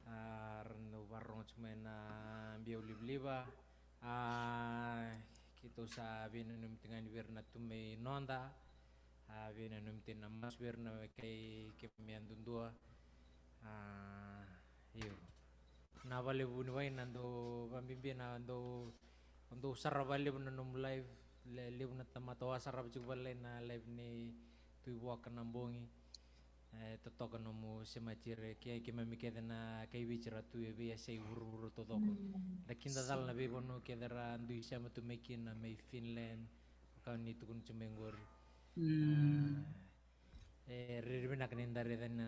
Ah, ra dau vakarorogo tiko mai na biau livaliva. Ah, keitou sa veinanumi tiko ga ni vei ira na tu mai noda. Ah, veinanumi tiko na masu vei ira na wekai keimami yadudua. Ah, io. Vinaka vakalevu vuniwai, na dau vakabibi na dau, dau sara vakalevu na nomu live, le, levu na tamata au a sarava tiko vakalailai na live nei Tui Vuaka na bogi. E, totoka nomu semati ira, ke, keimami kece na kai Viti ra tu e veiyasai vuravura taucoko. Mm. Da kidacala na veivanua kece ra dui sema tu mai kina, mai Finland, vaka ni tukuna tu mai qori. Mm. Ah, e rere vinaka ni da raica na,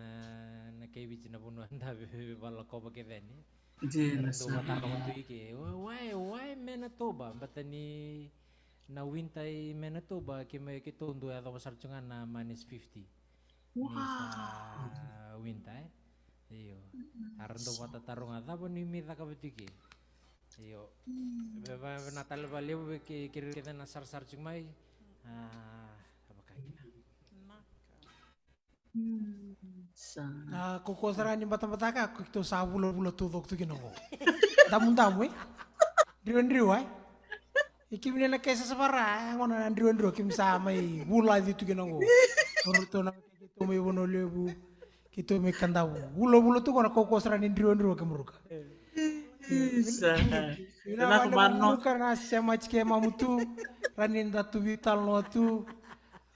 na kai Viti na vanua da veivalakova kece yani. Dina sara. Era dau vataka tu i ke, why, why Manitoba? Baleta ni na winter i Manitoba, keimami, keitou dau yacova sara tu ga na minus fifty. Ni sa winter, e? Io. Era dau vakatataro ga, cava ni mai cakava tiko ke? Io. Vinaka tale vakalevu vei kei, kei ira kece na sarasara tiko mai. Ah, vaka kina. Sa. Na kaukaua sara ni batabataka, keitou sa vulavula taucoko tu kina qo. Damudamu, e? Driwadriwa, e? E kemuni na kai Sasavara, e, gona na driwadriwa, keimami sa mai vulaci tu kina qo. O ratou na keitou mai Vanua Levu, keitou mai Kadavu. Vulavula tu qo na kaukaua sara ni driwadriwa, kemuruka. Isa. Vinaka, vinaka Mano. Kemuruka na sema tiko keimamu tu, ra ni da tu veitalanoa tu.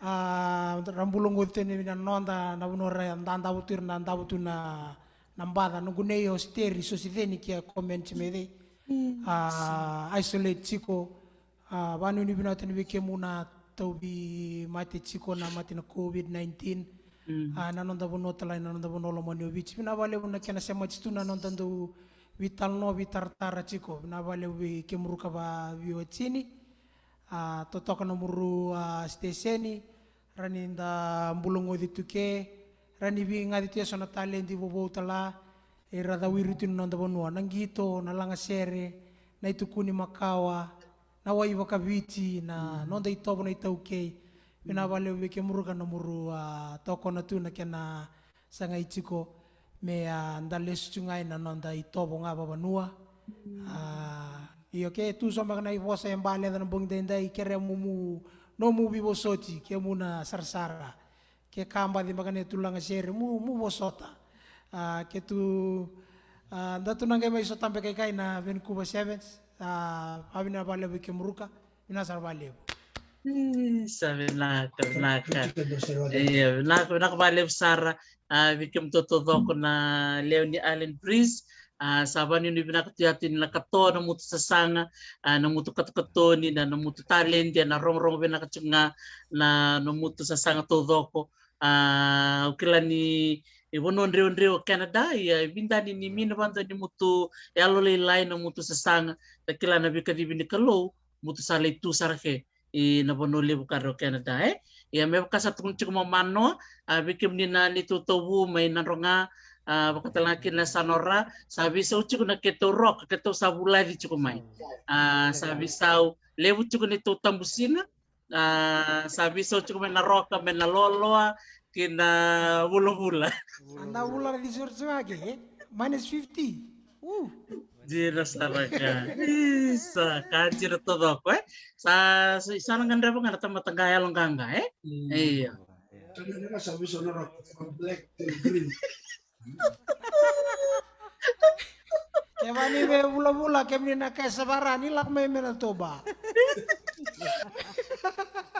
Ah, ra bula qo tu yani na noda, na vanua ra dadavu tu, ra dadavu tu na, na baca, noqu nei o Steri Sosiceni ki a comment mai cei. Ah, isolate tiko. Ah, vakanuinui vinaka tale vei kemu na tauvimate tiko na mate na COVID nineteen. Ah, na noda vanua tale, na noda vanua lomani o Viti. Vinaka vakalevu na kena semati tu na noda dau veitalanoa, veitaratara tiko. Vinaka vakalevu vei kemuru ka vaveiwatini. A, totoka na muru, a, siteseni, ra ni da bulogoci tu ke, ra ni veigaci tu eso na taledi vovou tala, era cawiri tu na noda vanua, na qito, na lagasere, na itukuni makawa, na wai vakaviti, na noda itovo na iTaukei. Vinaka vakalevu vei kemuru ka na muru, a, tokona tu na kena sagai tiko me, a, da lesu tu ga ina noda itovo ga vavanua. A, io, ke tu so beka na ivosa e baleca na bogi daidai, kerea mumu, nomu veivosoti, kemu na sarasara. Ke ka baci beka na tulaga sere, mu, mu vosota. A, ke tu, a, da tu na qai mai sota beka i kai na Vancouver Sevens. A, vavina vakalevu vei kemuru ka. Vinaka sara vakalevu. Isa, vinaka, vinaka. Ia, vinaka, vinaka vakalevu sara. A, vei kemudou taucoko na lewe ni Island Breeze. A, sa vakanuinui vinaka tu yatu ni na katoa na mutu sasaga, a, na mutu katokatoni, na, na mutu taledi, na rogorogo vinaka tiko ga na, na mutu sasaga taucoko. A, au kila ni, e vanua dreuadreu o Canada, ia e vidani ni mina vakadua ni mutu yalolailai na mutu sasaga, da kila na veikacivi ni Kalou, mutu sa lai tu sara ke, i na vanua levu ka o Canada, e? Ia me vaka sa tukuni tiko mai o Manoa, a, vei kemuni na neitou tauvu mai Nadroga, a, vakatalega kina Sanora, sa veisau tiko na keitou roka, keitou sa vulaci tiko mai. A, sa veisau, levu tiko neitou tabusina, a, sa veisau tiko mai na roka, mai na loaloa, kei na vulavula. Anda vula na cisorosoro ake, e? Minus fifty. U. Dina sara ka. Isa, ka dina taucoko, e? Sa, sa, sa na gadreva ga na tamata qa yalo qaqa, e? Mm. Io. Sa gadreva sa veisau na roka, from black till green. Kevaka ni vei vulavula, kemuni na kai Savara, ni lako mai Manitoba.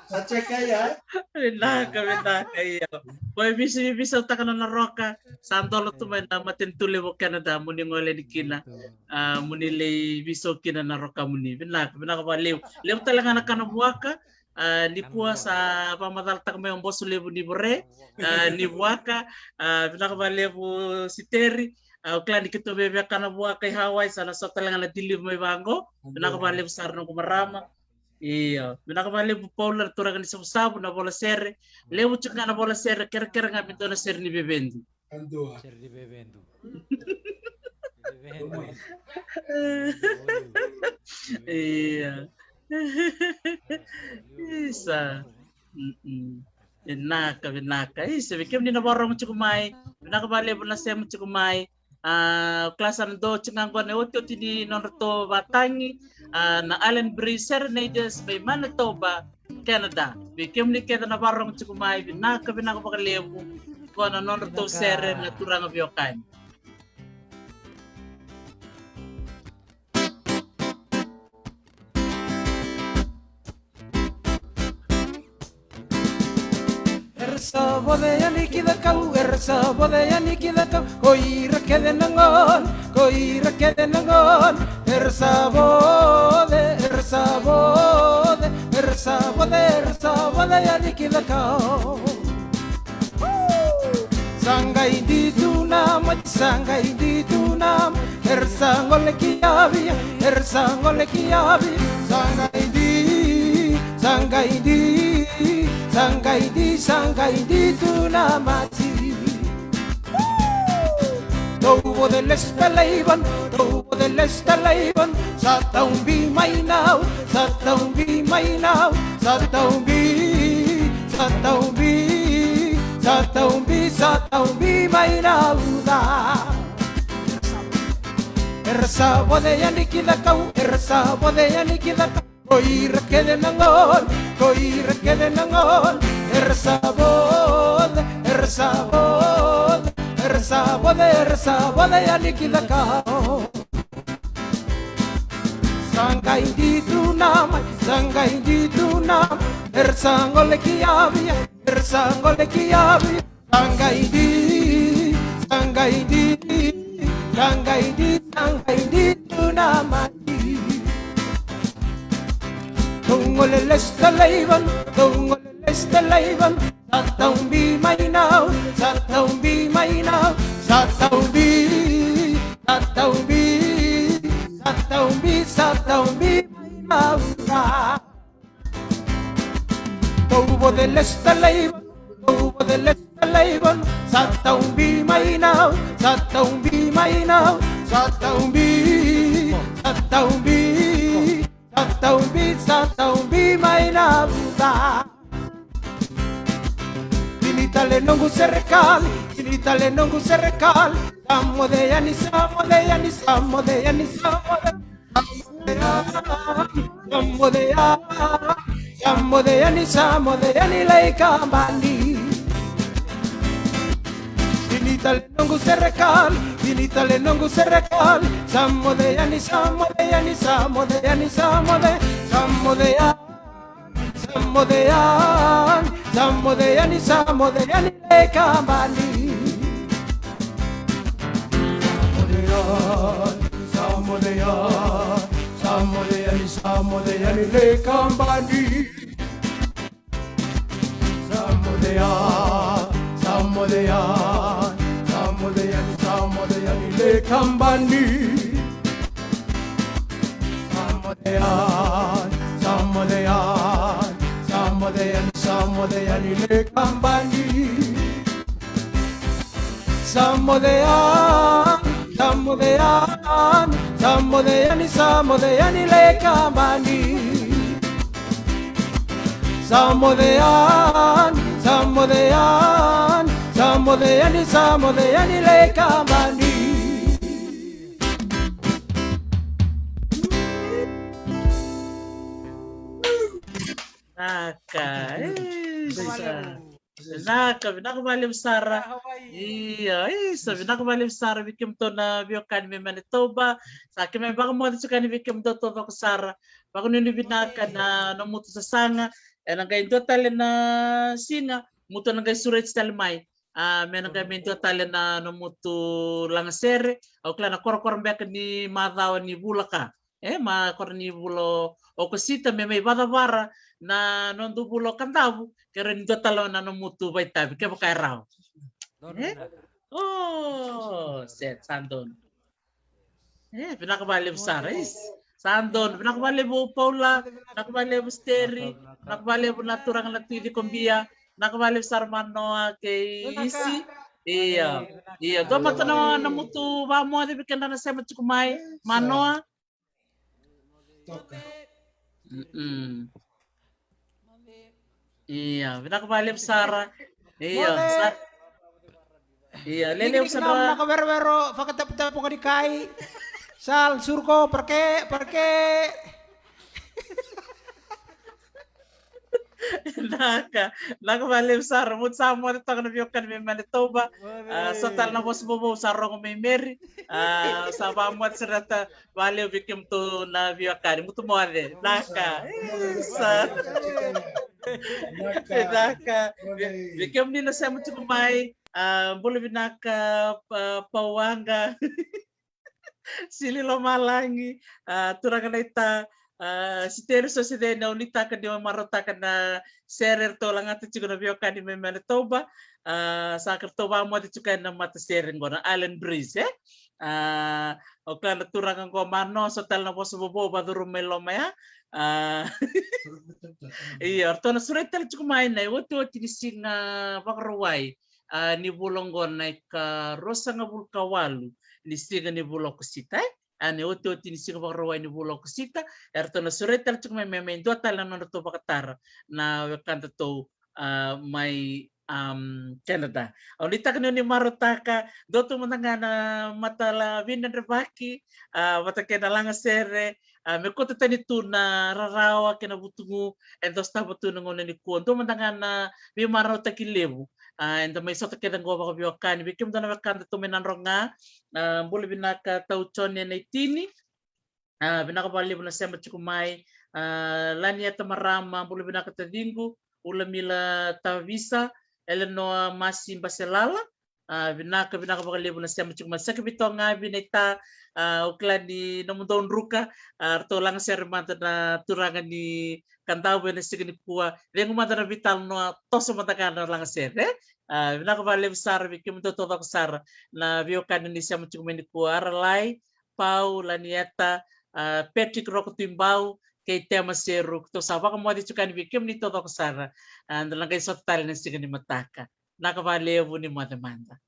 Sa ceka ia. Vinaka, vinaka, io. Ko e visi, visautaka na, na roka, sa dola tu mai na matanitu levu o Canada, mo ni gole yani kina. A, mo ni lai veisau kina na rokamuni. Vinaka, vinaka vakalevu. Levu tale ga na kana vuaka, a, nikua sa vakamacalataka mai o Boso Levu ni vore, a, ni vuaka, a, vinaka vakalevu Siteri, a, au kila ni keitou via kana vuaka i Hawaii, sa na so tale ga na deliver mai vaqo, vinaka vakalevu sara noqu marama. Io, vinaka vakalevu Paula, na turaga ni Savusavu, na vola sere, levu tiko ga na vola sere, kerekere ga me dua na sere ni vevedu. Sere ni vevedu. Vevedu. Ia. Isa. Mm-mm. Vinaka, vinaka. Isa, vei kemuni na vakarorogo tiko mai. Vinaka vakalevu na sema tiko mai. A, au kila sa na dua tiko ga qo na iotioti ni nodratou vatagi, a, na Island Breeze Serenaders mai Manitoba, Canada. Vei kemuni kece na vakarorogo tiko mai, vinaka, vinaka vakalevu. Qo na nodratou sere na turaga veiwekani. Era sa voce yani ki cakau, era sa voce yani ki cakau. Ko ira kece na gone, ko ira kece na gone. Era sa voce, era sa voce, era sa voce, era sa voce yani ki cakau. Sa qai di tu na mati, sa qai di tu na mati. Era sa gole ki yavi, era sa gole ki yavi. Sa qai di, sa qai di, sa qai di, sa qai di tu na mati. Tou voce lesu talaivan, tou voce lesu talaivan. Sa taubi mai nau, sa taubi mai nau, sa taubi, sa taubi, sa taubi, sa taubi mai nau da. Era sa voce yani ki cakau, era sa voce yani ki cakau. Ko ira kece na gone, ko ira kece na gone. Era sa voce, era sa voce, era sa voce, era sa voce yani ki cakau. Sa qai di tu na mati, sa qai di tu na mati. Era sa gole ki yavi, era sa gole ki yavi. Sa qai di, sa qai di, sa qai di, sa qai di tu na mati. Tou gole lesu talaivan, tou gole lesu talaivan. Sa taubi mai nau, sa taubi mai nau, sa taubi, sa taubi, Voce lesu talaiva, au voce lesu talaiva, sa taubi mai nau, sa taubi mai nau, sa taubi, sa taubi, sa taubi, sa taubi mai na vuca. Tini tale noqu serekali, tini tale noqu serekali, sa moce yani, sa moce yani, sa moce yani, sa moce. Sa moce yani, sa moce yani, sa moce yani lai kabani. Tini tale noqu serekali, tini tale noqu serekali, sa moce yani, sa moce yani, sa moce yani, sa moce, sa moce yani. Sa moce yani, sa moce yani, sa moce yani lai kabani. Sa moce yani, sa moce yani, sa moce yani, sa moce yani lai kabani. Sa moce yani, sa moce yani, sa moce yani, sa moce yani lai kabani. Sa moce yani, sa moce yani, sa moce yani, sa moce yani lai kabani. Sa moce yani, sa moce yani, sa moce yani, sa moce yani lai kabani. Sa moce yani, sa moce yani, sa moce yani, sa moce yani lai kabani. Naka, isa. Naka, vinaka vakalevu sara. Ia, isa, vinaka vakalevu sara vei kemudou na veiwekani mai Manitoba. Sa keimami vakamoce tiko yani vei kemudou taucoko sara. Vakanuinui vinaka na nomutou sasaga. Ena qai dua tale na siga, mutou na qai sureti tale mai. A, me na qai mai dua tale na nomutou lagasere. Au kila na korokoro beka ni macawa ni vula ka. E, ma koro ni vula o Okosita me mai vakacavara na noda vula o Kadavu, ke rawa ni dua tale na nomutou vakaitavi, kevaka e rawa. E? O, se, sa donu. E, vinaka vakalevu sara, e. Sa donu, vinaka vakalevu Paula, vinaka vakalevu Steri, vinaka vakalevu na turaga na Tui Cikobia, vinaka vakalevu sara Manoa kei Isi. Ia, ia, dua mada na, na mutu vakamoce vei keda na sema tiko mai, Manoa. Mm-mm. Ia, vinaka vakalevu sara. Ia, sa. Ia, leleu sara. Naka verovero, fakataputapu ga ni kai. Sal surko, parke, parke. Naka, naka vakalevu sara. Mutu sa moce toka na veiwekani mai Manitoba. A, so tale na vosa vovou sa rogo mai Meri. A, sa vakamoce sara ta vakalevu vei kemudou na veiwekani. Mutu moce. Naka. Isa. Naka. Vei kemuni na sema tiko mai. A, bula vinaka, pa, Pauaqa. Sili Lomalagi, a, turaga na ita, a, Siteli Soseceni, au nuitaka ni o marautaka na sere eratou lagata tiko na veiwekani mai Manitoba, a, sa ka ratou vakamoce tiko ena matasere qo na Island Breeze, e? A, o kila na turaga qo Manoa, so tale na vosa vovou vacuru mai loma ya. A, ia, ratou na sureti tale tiko mai na iotioti ni siga Vakarauwai. A, ni vula oqo na ikaruasagavulu ka walu ni siga ni vula o Okosita, e? A, na iotioti ni siga Vakarauwai ni vula o Okosita, eratou na sureti tale tiko mai me mai dua tale na nodratou vakatara na wekadatou, a, mai, am, Canada. Au nuitaka ni o ni marautaka, dua tu mada ga na matala vinadrevaki, a, vata kei na lagasere, a, me kauta tani tu na rarawa kei na vutugu, eda sotava tu na gauna nikua. Dua mada ga na veimarautaki levu. A, eda mai sota kece qo vakaveiwekani, vei kemudou na wekada tou mai Nadroga, a, bula vinaka Tau Jone Naitini. A, vinaka vakalevu na sema tiko mai. A, Lanieta Marama, bula vinaka taciqu. Ulamila Tavisa, Elenoa Masi Baselala. A, vinaka, vinaka vakalevu na sema tiko mai. Saki Vitoga, Vinaita, a, au kila ni nomudou druka, a, ratou lagasere mada na turaga ni Kadavu ena siga nikua, cegu mada na veitalanoa, toso mada ga na lagasere, e? A, vinaka vakalevu sara vei kemudou taucoko sara na veiwekani ni sema tiko mai nikua, Aralai, Pau, Lanieta, a, Patrick Rokotuibau, kei Tema Seru, keitou sa vakamoce tiko yani vei kemuni taucoko sara. A, da na qai sota tale na siga ni mataka. Naka valevu, ni moce mada.